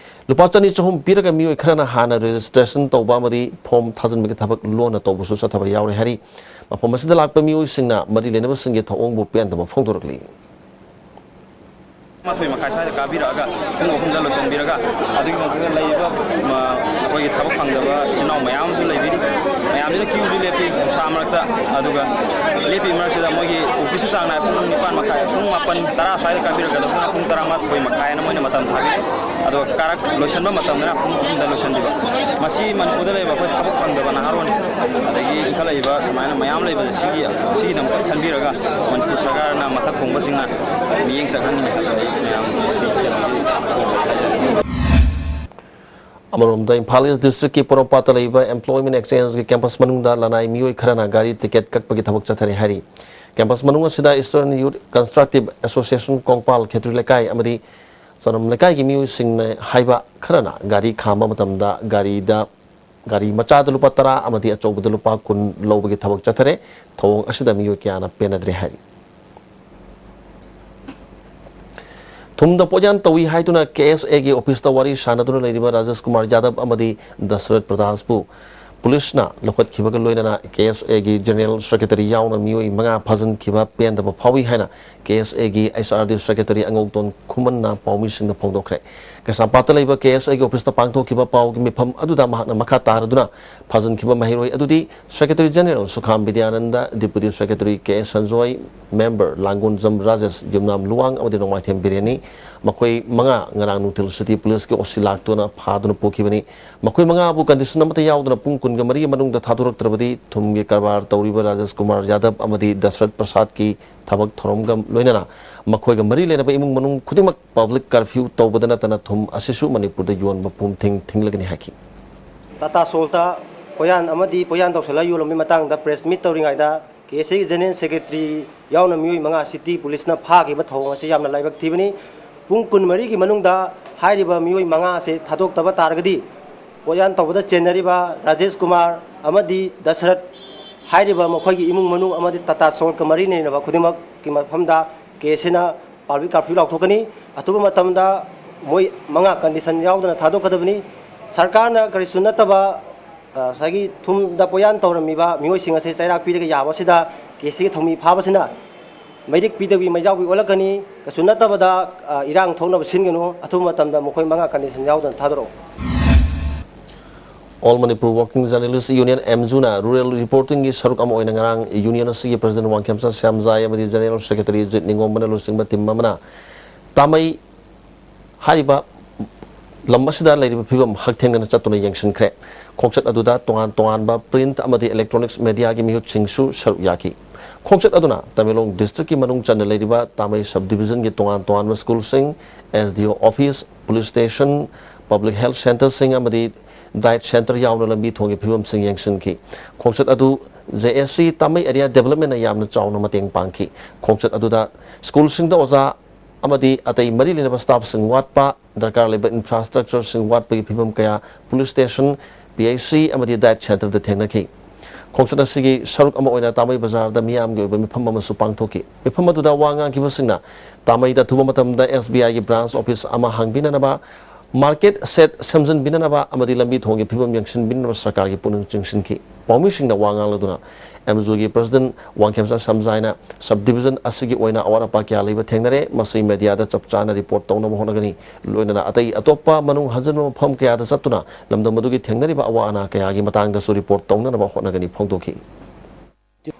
ꯂꯨꯄꯥ ꯆꯅꯤ ꯆꯍꯨꯝ ꯄꯤꯔꯒ ꯃꯤꯑꯣꯏ ꯈꯔꯅ ꯍꯥꯟꯅ registration ꯇꯧꯕ ꯑꯃꯗꯤ form ꯊꯥꯖꯤꯟꯕꯒꯤ ꯊꯕꯛ ꯂꯣꯟꯅ ꯇꯧꯕꯁꯨ ꯆꯠꯊꯕ ꯌꯥꯎꯔꯦ ꯍꯥꯏꯔꯤ꯫ ꯃꯐꯝ ꯑꯁꯤꯗ ꯂꯥꯛꯄ ꯃꯤꯑꯣꯏꯁꯤꯡꯅ ꯃꯔꯤ ꯂꯩꯅꯕꯁꯤꯡꯒꯤ ꯊꯧꯑꯣꯡꯕꯨ ꯄꯦꯟꯗꯕ ꯐꯣꯡꯗꯣꯔꯛꯂꯤ꯫ ꯃꯥꯊꯣꯏ ꯃꯈꯥꯏ ꯁ꯭ꯋꯥꯏꯗ ꯀꯥꯕꯤꯔꯛꯑꯒ ꯄꯨꯡ ꯑꯍꯨꯝꯗ ꯂꯣꯏꯁꯤꯟꯕꯤꯔꯒ, ꯑꯗꯨꯒꯤ ꯃꯊꯛꯇ ꯂꯩꯔꯤꯕ, ꯃ, ꯑꯩꯈꯣꯏꯒꯤ ꯊꯕꯛ ꯐꯪꯗꯕ ꯏꯆꯤꯟ ꯏꯅꯥꯎ ꯃꯌꯥꯝ ꯑꯃꯁꯨ ꯂꯩꯕꯤꯔꯤ꯫ ꯃꯌꯥꯝꯁꯤꯅ queue ꯁꯨ ꯂꯦꯞꯄꯤ, ꯅꯨꯡꯁꯥ ꯃꯔꯛꯇ꯫ ꯑꯗꯨꯒ ꯂꯦꯞꯄꯤ ꯃꯔꯛꯁꯤꯗ ꯃꯣꯏꯒꯤ office ꯁꯨ ꯆꯥꯡ ꯅꯥꯏ ꯄꯨꯡ ꯅꯤꯄꯥꯟ ꯃꯈꯥꯏ, ꯄꯨꯡ ꯃꯥꯄꯟ, ꯇꯔꯥ ꯁ꯭ꯋꯥꯏꯗ ꯀꯥꯕꯤꯔꯛꯀꯗꯕꯗꯨꯅ ꯄꯨꯡ ꯇꯔꯥꯃꯥꯊꯣꯏ ꯃꯈꯥꯏ ꯍꯥꯏꯅ ꯃꯣꯏꯅ ꯃꯇꯝ ꯊꯥꯕꯤꯔꯦ꯫ ꯑꯗꯨꯒ ꯀꯥꯔꯛ ꯂꯣꯏꯁꯤꯟꯕ ꯃꯇꯝꯗꯅ ꯄꯨꯡ ꯑꯍꯨꯝꯗ ꯂꯣꯏꯁꯤꯟꯕꯤꯕ꯫ ꯃꯁꯤ ꯃꯅꯤꯄꯨꯔꯗ ꯂꯩꯕ ꯑꯩꯈꯣꯏ ꯊꯕꯛ ꯐꯪꯗꯕ ꯅꯍꯥꯔꯣꯟ ꯑꯗꯒꯤ ꯏꯟꯈꯠꯂꯛꯏꯕ ꯁꯨꯃꯥꯏꯅ ꯃꯌꯥꯝ ꯂꯩꯕꯁꯦ, ꯁꯤꯒꯤ, ꯁꯤꯒꯤꯗꯃꯛꯇ ꯈꯟꯕꯤꯔꯒ ꯃꯅꯤꯄꯨꯔ ꯁꯔꯀꯥꯔꯅ ꯃꯊꯛ ꯊꯣꯡꯕꯁꯤꯡꯅ ꯃꯤꯠꯌꯦꯡ ꯆꯪꯍꯟꯅꯤꯡꯉꯤ ꯃꯌꯥꯝ꯫ ꯑꯃꯔꯣꯝꯗ, ꯏꯝꯐꯥꯜ ꯏꯁ ꯗꯤꯁꯇ꯭ꯔꯤꯛꯀꯤ ꯄꯣꯔꯣꯝꯄꯥꯠꯇ ꯂꯩꯕ Employment Exchange ꯒꯤ campus ꯃꯅꯨꯡꯗ ꯂꯅꯥꯏ ꯃꯤꯑꯣꯏ ꯈꯔꯅ ꯒꯥꯔꯤ ticket ꯀꯛꯄꯒꯤ ꯊꯕꯛ ꯆꯠꯊꯔꯤ ꯍꯥꯏꯔꯤ꯫ Campus ꯃꯅꯨꯡ ꯑꯁꯤꯗ Eastern Youth Constructive Association Kongpal ꯈꯦꯇ꯭ꯔꯤ ꯂꯩꯀꯥꯏ ꯑꯃꯗꯤ ꯆꯅꯝ ꯂꯩꯀꯥꯏꯒꯤ ꯃꯤꯑꯣꯏꯁꯤꯡꯅ ꯍꯥꯏꯕ ꯈꯔꯅ ꯒꯥꯔꯤ ꯈꯥꯝꯕ ꯃꯇꯝꯗ ꯒꯥꯔꯤꯗ ꯒꯥꯔꯤ ꯃꯆꯥꯗ ꯂꯨꯄꯥ ꯇꯔꯥ ꯑꯃꯗꯤ ꯑꯆꯧꯕꯗ ꯂꯨꯄꯥ ꯀꯨꯟ ꯂꯧꯕꯒꯤ ꯊꯕꯛ ꯆꯠꯊꯔꯦ꯫ ꯊꯧꯑꯣꯡ ꯑꯁꯤꯗ ꯃꯤꯑꯣꯏ ꯀꯌꯥꯅ ꯄꯦꯟꯅꯗ꯭ꯔꯦ ꯍꯥꯏꯔꯤ꯫ ꯊꯨꯝꯗ ꯄꯣꯠꯌꯥꯟ ꯇꯧꯏ ꯍꯥꯏꯗꯨꯅ ꯀꯦ ꯑꯦꯁ ꯑꯦꯒꯤ ꯑꯣꯐꯤꯁꯇ ꯋꯥꯔꯤ ꯁꯥꯟꯅꯗꯨꯅ ꯂꯩꯔꯤꯕ ꯔꯥꯖꯦꯁ ꯀꯨꯃꯥꯔ ꯌꯥꯗꯕ ꯑꯃꯗꯤ ꯗꯁꯔꯠ ꯄ꯭ꯔꯗꯥꯁꯄꯨ ꯄꯨꯂꯤꯁꯅ ꯂꯧꯈꯠꯈꯤꯕꯒ ꯂꯣꯏꯅꯅ ꯀꯦ ꯑꯦꯁ ꯑꯦꯒꯤ ꯖꯦꯅꯔꯦꯜ ꯁꯦꯀ꯭ꯔꯦꯇꯔꯤ ꯌꯥꯎꯅ ꯃꯤꯑꯣꯏ ꯃꯉꯥ ꯐꯥꯖꯤꯟꯈꯤꯕ ꯄꯦꯟꯗꯕ ꯐꯥꯎꯏ ꯍꯥꯏꯅ ꯀꯦ ꯑꯦꯁ ꯑꯦꯒꯤ ꯑꯩꯆ ꯑꯥꯔ ꯗꯤ ꯁꯦꯀ꯭ꯔꯦꯇꯔꯤ ꯑꯉꯧꯇꯣꯟ ꯈꯨꯃꯟꯅ ꯄꯥꯎꯃꯤꯁꯤꯡꯗ ꯐꯣꯡꯗꯣꯛꯈ꯭ꯔꯦ꯫ ꯀꯩꯁꯥꯝꯄꯥꯠꯇ ꯂꯩꯕ ꯀꯦ ꯑꯦꯁ ꯑꯦꯒꯤ ꯑꯣꯐꯤꯁꯇ ꯄꯥꯡꯊꯣꯛꯈꯤꯕ ꯄꯥꯎꯒꯤ ꯃꯤꯐꯝ ꯑꯗꯨꯗ ꯃꯍꯥꯛꯅ ꯃꯈꯥ ꯇꯥꯔꯗꯨꯅ ꯐꯥꯖꯤꯟꯈꯤꯕ ꯃꯍꯩꯔꯣꯏ ꯑꯗꯨꯗꯤ secretary general ꯁꯨꯈꯥꯝ Bidyananda, deputy secretary ꯀꯦ ꯑꯦꯁ ꯁꯟꯖꯣꯏ, ꯃꯦꯝꯕꯔ ꯂꯥꯡꯒꯣꯟꯖꯝ ꯔꯥꯖꯦꯁ, ꯌꯨꯝꯅꯥꯝ ꯂꯨꯋꯥꯡ ꯑꯃꯗꯤ ꯅꯣꯡꯃꯥꯏꯊꯦꯝ ꯕꯤꯔꯦꯟꯅꯤ꯫ ꯃꯈꯣꯏ ꯃꯉꯥ ꯉꯔꯥꯡ ꯅꯨꯡꯊꯤꯜ ꯁꯤꯇꯤ ꯄꯨꯂꯤꯁꯀꯤ ꯑꯣ ꯁꯤ ꯂꯥꯛꯇꯨꯅ ꯐꯥꯗꯨꯅ ꯄꯨꯈꯤꯕꯅꯤ꯫ ꯃꯈꯣꯏ ꯃꯉꯥꯕꯨ ꯀꯟꯗꯤꯁꯟ ꯑꯃꯠꯇ ꯌꯥꯎꯗꯅ ꯄꯨꯡ ꯀꯨꯟꯒ ꯃꯔꯤꯒꯤ ꯃꯅꯨꯡꯗ ꯊꯥꯗꯣꯔꯛꯇ꯭ꯔꯕꯗꯤ ꯊꯨꯝꯒꯤ ꯀꯔꯕꯥꯔ ꯇꯧꯔꯤꯕ ꯔꯥꯖꯦꯁ ꯀꯨꯃꯥꯔ ꯌꯥꯗꯕ ꯑꯃꯗꯤ ꯗꯁꯔꯠ ꯄ꯭ꯔꯁꯥꯗꯀꯤ ꯊꯕꯛ ꯊꯧꯔꯝꯒ ꯂꯣꯏꯅꯅ ꯃꯈꯣꯏꯒ ꯃꯔꯤ ꯂꯩꯅꯕ ꯏꯃꯨꯡ ꯃꯅꯨꯡ ꯈꯨꯗꯤꯡꯃꯛ ꯄꯕ꯭ꯂꯤꯛ ꯀꯔꯐ꯭ꯌꯨ ꯇꯧꯕꯗ ꯅꯠꯇꯅ ꯊꯨꯝ ꯑꯁꯤꯁꯨ ꯃꯅꯤꯄꯨꯔꯗ ꯌꯣꯟꯕ ꯄꯨꯝ ꯊꯤꯡ ꯊꯤꯡꯂꯒꯅꯤ ꯍꯥꯏꯈꯤ꯫ ꯇꯥꯇꯥ ꯁꯣꯜꯇ ꯄꯣꯌꯥꯟ ꯑꯃꯗꯤ ꯄꯣꯌꯥꯟ ꯇꯧꯁꯤꯜꯂꯒ ꯌꯣꯜꯂꯝꯕꯒꯤ ꯃꯇꯥꯡꯗ ꯄ꯭ꯔꯦꯁ ꯃꯤꯠ ꯇꯧꯔꯤꯉꯩꯗ ꯀꯦ ꯑꯦꯁ ꯑꯦꯒꯤ ꯖꯦꯅꯔꯦꯜ ꯁꯦꯀ꯭ꯔꯦꯇꯔꯤ ꯌꯥꯎꯅ ꯃꯤꯑꯣꯏ ꯃꯉꯥ ꯁꯤꯇꯤ ꯄꯨꯂꯤꯁꯅ ꯐꯥꯈꯤꯕ ꯊꯧꯑꯣꯡ ꯑꯁꯤ ꯌꯥꯝꯅ ꯂꯥꯏꯕꯛ ꯊꯤꯕꯅꯤ꯫ ꯄꯨꯡ ꯀꯨꯟꯃꯔꯤꯒꯤ ꯃꯅꯨꯡꯗ ꯍꯥꯏꯔꯤꯕ ꯃꯤꯑꯣꯏ ꯃꯉꯥ ꯑꯁꯤ ꯊꯥꯗꯣꯛꯇꯕ ꯇꯥꯔꯒꯗꯤ ꯄꯣꯌꯥꯟ ꯇꯧꯕꯗ ꯆꯦꯟꯅꯔꯤꯕ ꯔꯥꯖꯦꯁ ꯀꯨꯃꯥꯔ ꯑꯃꯗꯤ ꯗꯁꯔꯠ ꯍꯥꯏꯔꯤꯕ ꯃꯈꯣꯏꯒꯤ ꯏꯃꯨꯡ ꯃꯅꯨꯡ ꯑꯃꯗꯤ ꯇꯥꯇꯥ ꯁꯣꯜꯀ ꯃꯔꯤ ꯂꯩꯅꯕ ꯈꯨꯗꯤꯡꯃꯛꯀꯤ ꯃꯐꯝꯗ ꯀꯦ ꯑꯦꯁ ꯑꯦꯅ ꯄꯕ꯭ꯂꯤꯛ ꯀꯔꯐ꯭ꯌꯨ ꯂꯥꯎꯊꯣꯛꯀꯅꯤ꯫ ꯑꯊꯨꯕ ꯃꯇꯝꯗ ꯃꯣꯏ ꯃꯉꯥ ꯀꯟꯗꯤꯁꯟ ꯌꯥꯎꯗꯅ ꯊꯥꯗꯣꯛꯀꯗꯕꯅꯤ꯫ ꯁꯔꯀꯥꯔꯅ ꯀꯔꯤꯁꯨ ꯅꯠꯇꯕ, ꯑ, ꯉꯁꯥꯏꯒꯤ ꯊꯨꯝꯗ ꯄꯣꯌꯥꯟ ꯇꯧꯔꯝꯃꯤꯕ ꯃꯤꯑꯣꯏꯁꯤꯡ ꯑꯁꯤ ꯆꯩꯔꯥꯛ ꯄꯤꯔꯒ ꯌꯥꯕ ꯑꯁꯤꯗ ꯀꯦ ꯑꯦꯁ ꯑꯦꯒꯤ ꯊꯧꯃꯤ ꯐꯥꯕꯁꯤꯅ ꯃꯩꯔꯤꯛ ꯄꯤꯗꯕꯤ ꯃꯩꯖꯥꯎꯕꯤ ꯑꯣꯜꯂꯛꯀꯅꯤ꯫ ꯀꯩꯁꯨ ꯅꯠꯇꯕꯗ, ꯑ, ꯏꯔꯥꯡ ꯊꯣꯛꯅꯕ ꯁꯤꯟꯒꯅꯨ꯫ ꯑꯊꯨꯕ ꯃꯇꯝꯗ ꯃꯈꯣꯏ ꯃꯉꯥ ꯀꯟꯗꯤꯁꯟ ꯌꯥꯎꯗꯅ ꯊꯥꯗꯣꯔꯛꯎ꯫ All Manipur Working Journalist Union, ꯑꯦꯝꯖꯨꯅ ꯔꯨꯔꯦꯜ ꯔꯤꯄꯣꯔꯇꯤꯡꯒꯤ ꯁꯔꯨꯛ ꯑꯃ ꯑꯣꯏꯅ ꯉꯔꯥꯡ ꯌꯨꯅꯤꯌꯟ ꯑꯁꯤꯒꯤ ꯄ꯭ꯔꯁꯤꯗꯦꯟꯠ ꯋꯥꯡꯈꯦꯝꯆꯥ ꯁ꯭ꯌꯥꯝꯖꯥꯏ ꯑꯃꯗꯤ ꯖꯦꯅꯔꯦꯜ ꯁꯦꯀ꯭ꯔꯦꯇꯔꯤ ꯖꯤꯠ ꯅꯤꯉꯣꯝꯕꯅ ꯂꯨꯆꯤꯡꯕ ꯇꯤꯝ ꯑꯃꯅ ꯇꯥꯃꯩ ꯍꯥꯏꯔꯤꯕ ꯂꯝ ꯑꯁꯤꯗ ꯂꯩꯔꯤꯕ ꯐꯤꯕꯝ ꯍꯛꯊꯦꯡꯅꯅ ꯆꯠꯇꯨꯅ ꯌꯦꯡꯁꯤꯟꯈ꯭ꯔꯦ꯫ ꯈꯣꯡꯆꯠ ꯑꯗꯨꯗ ꯇꯣꯉꯥꯟ ꯇꯣꯉꯥꯟꯕ ꯄ꯭ꯔꯤꯟꯠ ꯑꯃꯗꯤ ꯏꯂꯦꯛꯇ꯭ꯔꯣꯅꯤꯛꯁ ꯃꯦꯗꯤꯌꯥꯒꯤ ꯃꯤꯍꯨꯠꯁꯤꯡꯁꯨ ꯁꯔꯨꯛ ꯌꯥꯈꯤ꯫ ꯈꯣꯡꯆꯠ ꯑꯗꯨꯅ ꯇꯃꯦꯡꯂꯣꯡ ꯗꯤꯁꯇ꯭ꯔꯤꯛꯀꯤ ꯃꯅꯨꯡ ꯆꯟꯅ ꯂꯩꯔꯤꯕ ꯇꯥꯃꯩ ꯁꯕ ꯗꯤꯕꯤꯖꯟꯒꯤ ꯇꯣꯉꯥꯟ ꯇꯣꯉꯥꯟꯕ ꯁ꯭ꯀꯨꯜꯁꯤꯡ, ꯑꯦꯁ ꯗꯤ ꯑꯣ office, police station, public health ꯁꯦꯟꯇꯔꯁꯤꯡ ꯑꯃꯗꯤ ꯗꯥꯏꯠ ꯁꯦꯟꯇꯔ ꯌꯥꯎꯅ ꯂꯝꯕꯤ ꯊꯣꯡꯒꯤ ꯐꯤꯕꯝꯁꯤꯡ ꯌꯦꯡꯁꯤꯟꯈꯤ꯫ ꯈꯣꯡꯆꯠ ꯑꯗꯨ ꯖꯦ ꯑꯦꯁ ꯁꯤ ꯇꯥꯃꯩ ꯑꯦꯔꯤꯌꯥ ꯗꯦꯕꯂꯞꯃꯦꯟꯠꯅ ꯌꯥꯝꯅ ꯆꯥꯎꯅ ꯃꯇꯦꯡ ꯄꯥꯡꯈꯤ꯫ ꯈꯣꯡꯆꯠ ꯑꯗꯨꯗ ꯁ꯭ꯀꯨꯜꯁꯤꯡꯗ ꯑꯣꯖꯥ ꯑꯃꯗꯤ ꯑꯇꯩ ꯃꯔꯤ ꯂꯩꯅꯕ ꯁ꯭ꯇꯥꯐꯁꯤꯡ ꯋꯥꯠꯄ, ꯗꯔꯀꯥꯔ ꯂꯩꯕ ꯏꯟꯐ꯭ꯔꯥꯁ꯭ꯇ꯭ꯔꯛꯆꯔꯁꯤꯡ ꯋꯥꯠꯄꯒꯤ ꯐꯤꯕꯝ ꯀꯌꯥ, police station, P H C ꯑꯃꯗꯤ ꯗꯥꯏꯠ ꯁꯦꯟꯇꯔꯗ ꯊꯦꯡꯅꯈꯤ꯫ ꯈꯣꯡꯆꯠ ꯑꯁꯤꯒꯤ ꯁꯔꯨꯛ ꯑꯃ ꯑꯣꯏꯅ ꯇꯥꯃꯩ ꯕꯖꯥꯔꯗ ꯃꯤꯌꯥꯝꯒꯤ ꯑꯣꯏꯕ ꯃꯤꯐꯝ ꯑꯃꯁꯨ ꯄꯥꯡꯊꯣꯛꯈꯤ꯫ ꯃꯤꯐꯝ ꯑꯗꯨꯗ ꯋꯥ ꯉꯥꯡꯈꯤꯕꯁꯤꯡꯅ ꯇꯥꯃꯩꯗ ꯑꯊꯨꯕ ꯃꯇꯝꯗ ꯑꯦꯁ ꯕꯤ ꯑꯥꯏꯒꯤ ꯕ꯭ꯔꯥꯟꯁ ꯑꯣꯐꯤꯁ ꯑꯃ ꯍꯥꯡꯕꯤꯅꯅꯕ, ꯃꯥꯔꯀꯦꯠ ꯁꯦꯠ ꯁꯦꯝꯖꯤꯟꯕꯤꯅꯅꯕ ꯑꯃꯗꯤ ꯂꯝꯕꯤ ꯊꯣꯡꯒꯤ ꯐꯤꯕꯝ ꯌꯦꯡꯁꯤꯟꯕꯤꯅꯅꯕ ꯁꯔꯀꯥꯔꯒꯤ ꯄꯨꯛꯅꯤꯡ ꯆꯤꯡꯁꯤꯟꯈꯤ꯫ ꯄꯥꯎꯃꯤꯁꯤꯡꯅ ꯋꯥ ꯉꯥꯡꯂꯗꯨꯅ ꯑꯦꯝ ꯖꯤ ꯑꯣꯒꯤ ꯄ꯭ꯔꯁꯤꯗꯦꯟꯠ ꯋꯥꯡꯈꯦꯝꯆꯥꯟ ꯁꯝꯖꯥꯏꯅ ꯁꯕ ꯗꯤꯕꯤꯖꯟ ꯑꯁꯤꯒꯤ ꯑꯣꯏꯅ ꯑꯋꯥꯠ ꯑꯄꯥ ꯀꯌꯥ ꯂꯩꯕ ꯊꯦꯡꯅꯔꯦ, ꯃꯁꯤ ꯃꯦꯗꯤꯌꯥꯗ ꯆꯞ ꯆꯥꯅ ꯔꯤꯄꯣꯔꯠ ꯇꯧꯅꯕ ꯍꯣꯠꯅꯒꯅꯤ꯫ ꯂꯣꯏꯅꯅ ꯑꯇꯩ ꯑꯇꯣꯞꯄ ꯃꯅꯨꯡ ꯍꯟꯖꯤꯟꯕ ꯃꯐꯝ ꯀꯌꯥꯗ ꯆꯠꯇꯨꯅ ꯂꯝꯗꯝ ꯑꯗꯨꯒꯤ ꯊꯦꯡꯅꯔꯤꯕ ꯑꯋꯥ ꯑꯅꯥ ꯀꯌꯥꯒꯤ ꯃꯇꯥꯡꯗꯁꯨ ꯔꯤꯄꯣꯔꯠ ꯇꯧꯅꯅꯕ ꯍꯣꯠꯅꯒꯅꯤ ꯐꯣꯡꯗꯣꯛꯈꯤ꯫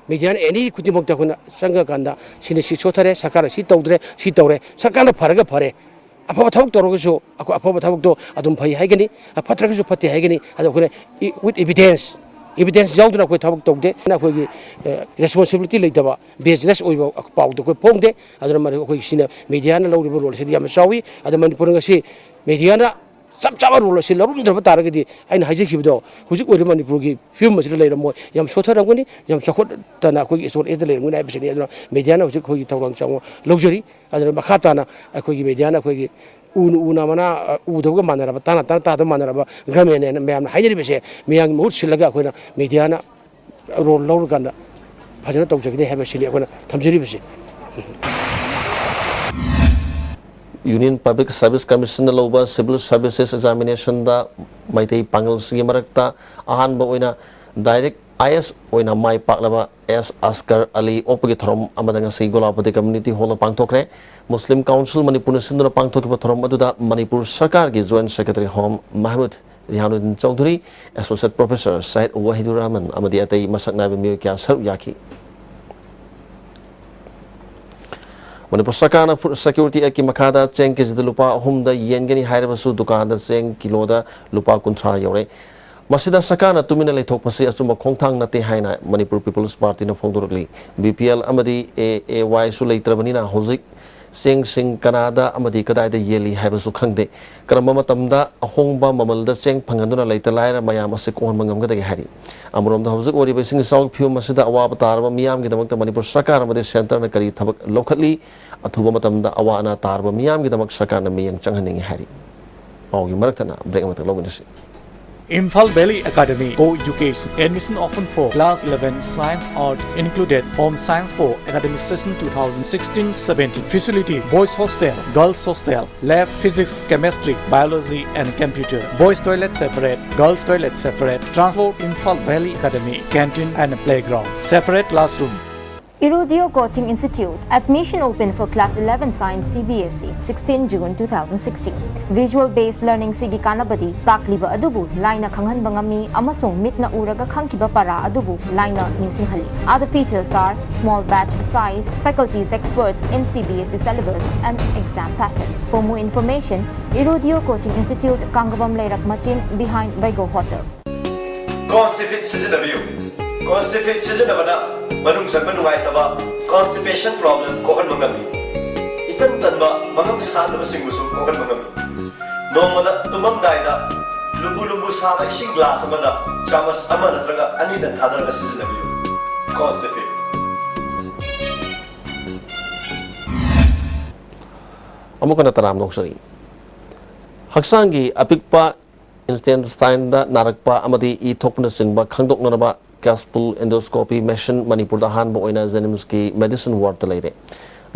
ꯃꯦꯗꯤꯌꯥꯅ ꯑꯦꯅꯤ ꯈꯨꯗꯤꯡꯃꯛꯇ ꯑꯩꯈꯣꯏꯅ ꯆꯪꯉꯀꯥꯟꯗ ꯁꯤꯅ ꯁꯤ ꯁꯣꯠꯊꯔꯦ, ꯁꯔꯀꯥꯔꯅ ꯁꯤ ꯇꯧꯗ꯭ꯔꯦ, ꯁꯤ ꯇꯧꯔꯦ, ꯁꯔꯀꯥꯔꯅ ꯐꯔꯒ ꯐꯔꯦ, ꯑꯐꯕ ꯊꯕꯛ ꯇꯧꯔꯒꯁꯨ ꯑꯩꯈꯣꯏ ꯑꯐꯕ ꯊꯕꯛꯇꯣ ꯑꯗꯨꯝ ꯐꯩ ꯍꯥꯏꯒꯅꯤ, ꯐꯠꯇ꯭ꯔꯒꯁꯨ ꯐꯠꯇꯦ ꯍꯥꯏꯒꯅꯤ꯫ ꯑꯗꯣ ꯑꯩꯈꯣꯏꯅ with evidence, evidence ꯌꯥꯎꯗꯅ ꯑꯩꯈꯣꯏ ꯊꯕꯛ ꯇꯧꯗꯦ꯫ ꯑꯩꯈꯣꯏꯒꯤ ꯔꯦꯁꯄꯣꯟꯁꯤꯕꯤꯂꯤꯇꯤ ꯂꯩꯇꯕ, ꯕꯦꯖꯂꯦꯁ ꯑꯣꯏꯕ ꯄꯥꯎꯗꯣ ꯑꯩꯈꯣꯏ ꯐꯣꯡꯗꯦ꯫ ꯑꯗꯨꯅ ꯃꯔꯝ ꯑꯩꯈꯣꯏꯒꯤ ꯁꯤꯅ ꯃꯦꯗꯤꯌꯥꯅ ꯂꯧꯔꯤꯕ ꯔꯣꯜ ꯑꯁꯤꯗꯤ ꯌꯥꯝꯅ ꯆꯥꯎꯏ꯫ ꯑꯗꯣ ꯃꯅꯤꯄꯨꯔ ꯉꯁꯤ ꯃꯦꯗꯤꯌꯥꯅ ꯆꯞ ꯆꯥꯕ ꯔꯣꯜ ꯑꯁꯤ ꯂꯧꯔꯝꯗ꯭ꯔꯕ ꯇꯥꯔꯒꯗꯤ ꯑꯩꯅ ꯍꯥꯏꯖꯈꯤꯕꯗꯣ ꯍꯧꯖꯤꯛ ꯑꯣꯏꯔꯤꯕ ꯃꯅꯤꯄꯨꯔꯒꯤ ꯐꯤꯕꯝ ꯑꯁꯤꯗ ꯂꯩꯔꯝꯃꯣꯏ, ꯌꯥꯝ ꯁꯣꯠꯊꯔꯝꯒꯅꯤ, ꯌꯥꯝ ꯆꯥꯎꯈꯠꯇꯅ ꯑꯩꯈꯣꯏꯒꯤ ꯏꯁꯇꯣꯟ ꯑꯦꯖꯇ ꯂꯩꯔꯝꯒꯅꯤ ꯍꯥꯏꯕꯁꯤꯅꯤ꯫ ꯑꯗꯨꯅ ꯃꯦꯗꯤꯌꯥꯅ ꯍꯧꯖꯤꯛ ꯑꯩꯈꯣꯏꯒꯤ ꯊꯧꯔꯥꯡ ꯆꯥꯎꯅ ꯂꯧꯖꯔꯤ꯫ ꯑꯗꯨꯅ ꯃꯈꯥ ꯇꯥꯅ ꯑꯩꯈꯣꯏꯒꯤ ꯃꯦꯗꯤꯌꯥꯅ ꯑꯩꯈꯣꯏꯒꯤ ꯎꯅ ꯎꯅ ꯑꯃꯅ ꯎꯗꯕꯒ ꯃꯥꯟꯅꯔꯕ, ꯇꯥꯅ ꯇꯥꯅ ꯇꯥꯗꯕ ꯃꯥꯟꯅꯔꯕ ꯒꯃꯦꯟꯅ ꯃꯌꯥꯝꯅ ꯍꯥꯏꯅꯔꯤꯕꯁꯦ ꯃꯌꯥꯝꯒꯤ ꯃꯍꯨꯠ ꯁꯤꯜꯂꯒ ꯑꯩꯈꯣꯏꯅ ꯃꯦꯗꯤꯌꯥꯅ ꯔꯣꯜ ꯂꯧꯔꯀꯥꯟꯗ ꯐꯖꯅ ꯇꯧꯖꯒꯅꯤ ꯍꯥꯏꯕꯁꯤꯅꯤ ꯑꯩꯈꯣꯏꯅ ꯊꯝꯖꯔꯤꯕꯁꯤ꯫ Union Public Service Commission ꯅ ꯂꯧꯕ Civil Services Examination ꯗ ꯃꯩꯇꯩ ꯄꯥꯡꯒꯜꯁꯤꯡꯒꯤ ꯃꯔꯛꯇ ꯑꯍꯥꯟꯕ ꯑꯣꯏꯅ ꯗꯥꯏꯔꯦꯛ ꯑꯥꯏ ꯑꯦꯁ ꯑꯣꯏꯅ ꯃꯥꯏ ꯄꯥꯛꯂꯕ ꯑꯦꯁ ꯑꯁꯀꯔ ꯑꯂꯤ ꯑꯣꯛꯄꯒꯤ ꯊꯧꯔꯝ ꯑꯃꯗ ꯉꯁꯤ ꯒꯣꯂꯥꯄꯇꯤ ꯀꯝꯃ꯭ꯌꯨꯅꯤꯇꯤ ꯍꯣꯜꯗ ꯄꯥꯡꯊꯣꯛꯈ꯭ꯔꯦ꯫ ꯃꯨꯁꯂꯤꯝ ꯀꯥꯎꯟꯁꯤꯜ ꯃꯅꯤꯄꯨꯔꯅ ꯁꯤꯟꯗꯨꯅ ꯄꯥꯡꯊꯣꯛꯈꯤꯕ ꯊꯧꯔꯝ ꯑꯗꯨꯗ ꯃꯅꯤꯄꯨꯔ ꯁꯔꯀꯥꯔꯒꯤ joint secretary home Mahmud Rihanuddin Chowdhury, associate professor Syed Wahidur Rahman ꯑꯃꯗꯤ ꯑꯇꯩ ꯃꯁꯛ ꯅꯥꯏꯕ ꯃꯤꯑꯣꯏ ꯀꯌꯥ ꯁꯔꯨꯛ ꯌꯥꯈꯤ꯫ ꯃꯅꯤꯄꯨꯔ ꯁꯔꯀꯥꯔꯅ ꯐꯨꯗ ꯁꯦꯀ꯭ꯌꯨꯔꯤꯇꯤ ꯑꯦꯛꯀꯤ ꯃꯈꯥꯗ ꯆꯦꯡ ꯀꯦꯖꯤꯗ ꯂꯨꯄꯥ ꯑꯍꯨꯝꯗ ꯌꯦꯟꯒꯅꯤ ꯍꯥꯏꯔꯕꯁꯨ ꯗꯨꯀꯥꯟꯗ ꯆꯦꯡ ꯀꯤꯂꯣꯗ ꯂꯨꯄꯥ ꯀꯨꯟꯊ꯭ꯔꯥ ꯌꯧꯔꯦ꯫ ꯃꯁꯤꯗ ꯁꯔꯀꯥꯔꯅ ꯇꯨꯃꯤꯟꯅ ꯂꯩꯊꯣꯛꯄꯁꯤ ꯑꯆꯨꯝꯕ ꯈꯣꯡꯊꯥꯡ ꯅꯠꯇꯦ ꯍꯥꯏꯅ ꯃꯅꯤꯄꯨꯔ ꯄꯤꯄꯜꯁ ꯄꯥꯔꯇꯤꯅ ꯐꯣꯡꯗꯣꯔꯛꯂꯤ꯫ ꯕꯤ ꯄꯤ ꯑꯦꯜ ꯑꯃꯗꯤ ꯑꯦ ꯑꯦ ꯋꯥꯏꯁꯨ ꯂꯩꯇ꯭ꯔꯕꯅꯤꯅ ꯍꯧꯖꯤꯛ ꯆꯦꯡꯁꯤꯡ ꯀꯅꯥꯗ ꯑꯃꯗꯤ ꯀꯗꯥꯏꯗ ꯌꯦꯜꯂꯤ ꯍꯥꯏꯕꯁꯨ ꯈꯪꯗꯦ꯫ ꯀꯔꯝꯕ ꯃꯇꯝꯗ ꯑꯍꯣꯡꯕ ꯃꯃꯜꯗ ꯆꯦꯡ ꯐꯪꯍꯟꯗꯨꯅ ꯂꯩꯇ ꯂꯥꯏꯔ ꯃꯌꯥꯝ ꯑꯁꯤ ꯀꯣꯛꯍꯟꯕ ꯉꯝꯒꯗꯒꯦ ꯍꯥꯏꯔꯤ꯫ ꯑꯃꯔꯣꯝꯗ ꯍꯧꯖꯤꯛ ꯑꯣꯏꯔꯤꯕ ꯏꯁꯤꯡ ꯏꯆꯥꯎꯒꯤ ꯐꯤꯕꯝ ꯑꯁꯤꯗ ꯑꯋꯥꯕ ꯇꯥꯔꯕ ꯃꯤꯌꯥꯝꯒꯤꯗꯃꯛꯇ ꯃꯅꯤꯄꯨꯔ ꯁꯔꯀꯥꯔ ꯑꯃꯗꯤ ꯁꯦꯟꯇꯔꯅ ꯀꯔꯤ ꯊꯕꯛ ꯂꯧꯈꯠꯂꯤ? ꯑꯊꯨꯕ ꯃꯇꯝꯗ ꯑꯋꯥ ꯑꯅꯥ ꯇꯥꯔꯕ ꯃꯤꯌꯥꯝꯒꯤꯗꯃꯛ ꯁꯔꯀꯥꯔꯅ ꯃꯤꯠꯌꯦꯡ ꯆꯪꯍꯟꯅꯤꯡꯏ ꯍꯥꯏꯔꯤ꯫ ꯄꯥꯎꯒꯤ ꯃꯔꯛ ꯊꯠꯅ ꯕ꯭ꯔꯦꯛ ꯑꯃꯇꯪ ꯂꯧꯃꯤꯟꯅꯁꯤ꯫ Imphal Valley Academy, co-education, admission open for class eleven science art included. Home science for academic session two thousand sixteen seventeen. Facility: boys hostel, girls hostel, lab, physics, chemistry, biology and computer. Boys toilet separate, girls toilet separate. Transport: Imphal Valley Academy, canteen and playground, separate classroom. Irudio Coaching Institute. Admission open for class eleven science C B S E, sixteen June two thousand sixteen. Visual based learning ꯁꯤꯒꯤ ꯀꯥꯟꯅꯕꯗꯤ ꯇꯥꯛꯂꯤꯕ ꯑꯗꯨꯕꯨ ꯂꯥꯏꯅ ꯈꯪꯍꯟꯕ ꯉꯝꯃꯤ ꯑꯃꯁꯨꯡ ꯃꯤꯠꯅ ꯎꯔꯒ ꯈꯪꯈꯤꯕ ꯄꯔꯥ ꯑꯗꯨꯕꯨ ꯂꯥꯏꯅ ꯅꯤꯡꯁꯤꯡꯍꯜꯂꯤ꯫ Other features are small batch size, faculties experts in C B S E syllabus and exam pattern. For more information, Irudio Coaching Institute, ꯀꯥꯡꯒꯕꯝ ꯂꯩꯔꯛ ꯃꯆꯤꯟ, behind Vego Hotel. Constipid ꯁꯤꯖꯤꯟꯅꯕꯤꯌꯨ꯫ Constipid ꯁꯤꯖꯤꯟꯅꯕꯅ ꯃꯅꯨꯡ ꯆꯪꯕ ꯅꯨꯡꯉꯥꯏꯇꯕ, constipation problem ꯀꯣꯛꯍꯟꯕ ꯉꯝꯃꯤ꯫ ꯏꯇꯟ ꯇꯟꯕ, ꯃꯉꯝ ꯁꯥꯟꯗꯕꯁꯤꯡꯕꯨꯁꯨ ꯀꯣꯛꯍꯟꯕ ꯉꯝꯃꯤ꯫ ꯅꯣꯡꯃꯗ ꯇꯨꯝꯃꯝꯗꯥꯏꯗ ꯂꯨꯝꯕꯨ ꯂꯨꯝꯕꯨ ꯁꯥꯕ ꯏꯁꯤꯡ glass ꯑꯃꯗ ꯆꯥꯃꯁ ꯑꯃ ꯅꯠꯇ꯭ꯔꯒ ꯑꯅꯤꯗꯪ ꯊꯥꯗꯔꯒ ꯁꯤꯖꯤꯟꯅꯕꯤꯌꯨ꯫ Constipid꯫ ꯑꯃꯨꯛ ꯍꯟꯅ ꯇꯔꯥꯝꯅ ꯑꯣꯛꯆꯔꯤ꯫ ꯍꯛꯆꯥꯡꯒꯤ ꯑꯄꯤꯛꯄ intestine ꯗ ꯅꯥꯔꯛꯄ ꯑꯃꯗꯤ ꯏ ꯊꯣꯛꯄꯅꯆꯤꯡꯕ ꯈꯪꯗꯣꯛꯅꯅꯕ capsule endoscopy machine ꯃꯅꯤꯄꯨꯔꯗ ꯑꯍꯥꯟꯕ ꯑꯣꯏꯅ JNIMS ꯀꯤ medicine ward ꯇ ꯂꯩꯔꯦ꯫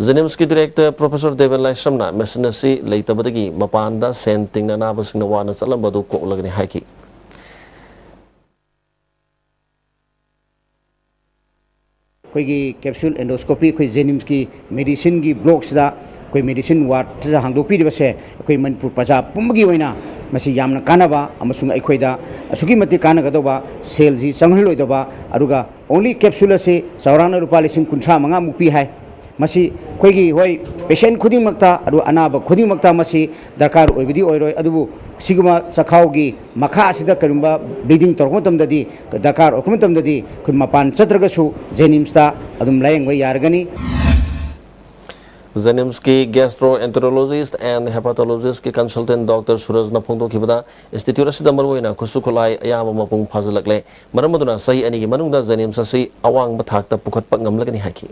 JNIMS ꯀꯤ director Professor ꯗꯦꯕꯦꯟ ꯂꯥꯏꯁ꯭ꯔꯝꯅ machine ꯑꯁꯤ ꯂꯩꯇꯕꯗꯒꯤ ꯃꯄꯥꯟꯗ ꯁꯦꯟ ꯇꯤꯡꯅ ꯑꯅꯥꯕꯁꯤꯡꯅ ꯋꯥꯅ ꯆꯠꯂꯝꯕ ꯑꯗꯨ ꯀꯣꯛꯂꯒꯅꯤ ꯍꯥꯏꯈꯤ꯫ ꯑꯩꯈꯣꯏꯒꯤ capsule endoscopy ꯑꯩꯈꯣꯏ JNIMS ꯀꯤ medicine ꯒꯤ block ꯁꯤꯗ ꯑꯩꯈꯣꯏ medicine ward ꯁꯤꯗ ꯍꯥꯡꯗꯣꯛꯄꯤꯔꯤꯕꯁꯦ ꯑꯩꯈꯣꯏ ꯃꯅꯤꯄꯨꯔ ꯄ꯭ꯔꯖꯥ ꯄꯨꯝꯕꯒꯤ ꯑꯣꯏꯅ ꯃꯁꯤ ꯌꯥꯝꯅ ꯀꯥꯟꯅꯕ ꯑꯃꯁꯨꯡ ꯑꯩꯈꯣꯏꯗ ꯑꯁꯨꯛꯀꯤ ꯃꯇꯤꯛ ꯀꯥꯟꯅꯒꯗꯧꯕ, ꯁꯦꯜꯁꯤ ꯆꯪꯍꯜꯂꯣꯏꯗꯕ, ꯑꯗꯨꯒ only capsule ꯑꯁꯤ ꯆꯥꯎꯔꯥꯛꯅ ꯂꯨꯄꯥ ꯂꯤꯁꯤꯡ ꯀꯨꯟꯊ꯭ꯔꯥ ꯃꯉꯥꯃꯨꯛ ꯄꯤ ꯍꯥꯏ꯫ ꯃꯁꯤ ꯑꯩꯈꯣꯏꯒꯤ, ꯍꯣꯏ, patient ꯈꯨꯗꯤꯡꯃꯛꯇ, ꯑꯗꯨ ꯑꯅꯥꯕ ꯈꯨꯗꯤꯡꯃꯛꯇ ꯃꯁꯤ ꯗꯔꯀꯥꯔ ꯑꯣꯏꯕꯗꯤ ꯑꯣꯏꯔꯣꯏ, ꯑꯗꯨꯕꯨ ꯁꯤꯒꯨꯝꯕ ꯆꯈꯥꯎꯒꯤ ꯃꯈꯥ ꯑꯁꯤꯗ ꯀꯔꯤꯒꯨꯝꯕ bleeding ꯇꯧꯔꯛꯄ ꯃꯇꯝꯗꯗꯤ, ꯗꯔꯀꯥꯔ ꯑꯣꯏꯔꯛꯄ ꯃꯇꯝꯗꯗꯤ ꯑꯩꯈꯣꯏ ꯃꯄꯥꯟ ꯆꯠꯇ꯭ꯔꯒꯁꯨ JNIMS ꯇ ꯑꯗꯨꯝ ꯂꯥꯌꯦꯡꯕ ꯌꯥꯔꯒꯅꯤ꯫ JNIMS ꯀꯤ gastroenterologist and hepatologist ꯀꯤ consultant Doctor ꯁꯨꯔꯖꯅ ꯐꯣꯡꯗꯣꯛꯈꯤꯕꯗ, institute ꯑꯁꯤꯗ ꯃꯔꯨꯑꯣꯏꯅ ꯈꯨꯠꯁꯨ ꯈꯨꯠꯂꯥꯏ ꯑꯌꯥꯝꯕ ꯃꯄꯨꯡ ꯐꯥꯖꯤꯜꯂꯛꯂꯦ꯫ ꯃꯔꯝ ꯑꯗꯨꯅ ꯆꯍꯤ ꯑꯅꯤꯒꯤ ꯃꯅꯨꯡꯗ JNIMS ꯑꯁꯤ ꯑꯋꯥꯡꯕ ꯊꯥꯛꯇ ꯄꯨꯈꯠꯄ ꯉꯝꯂꯒꯅꯤ ꯍꯥꯏꯈꯤ꯫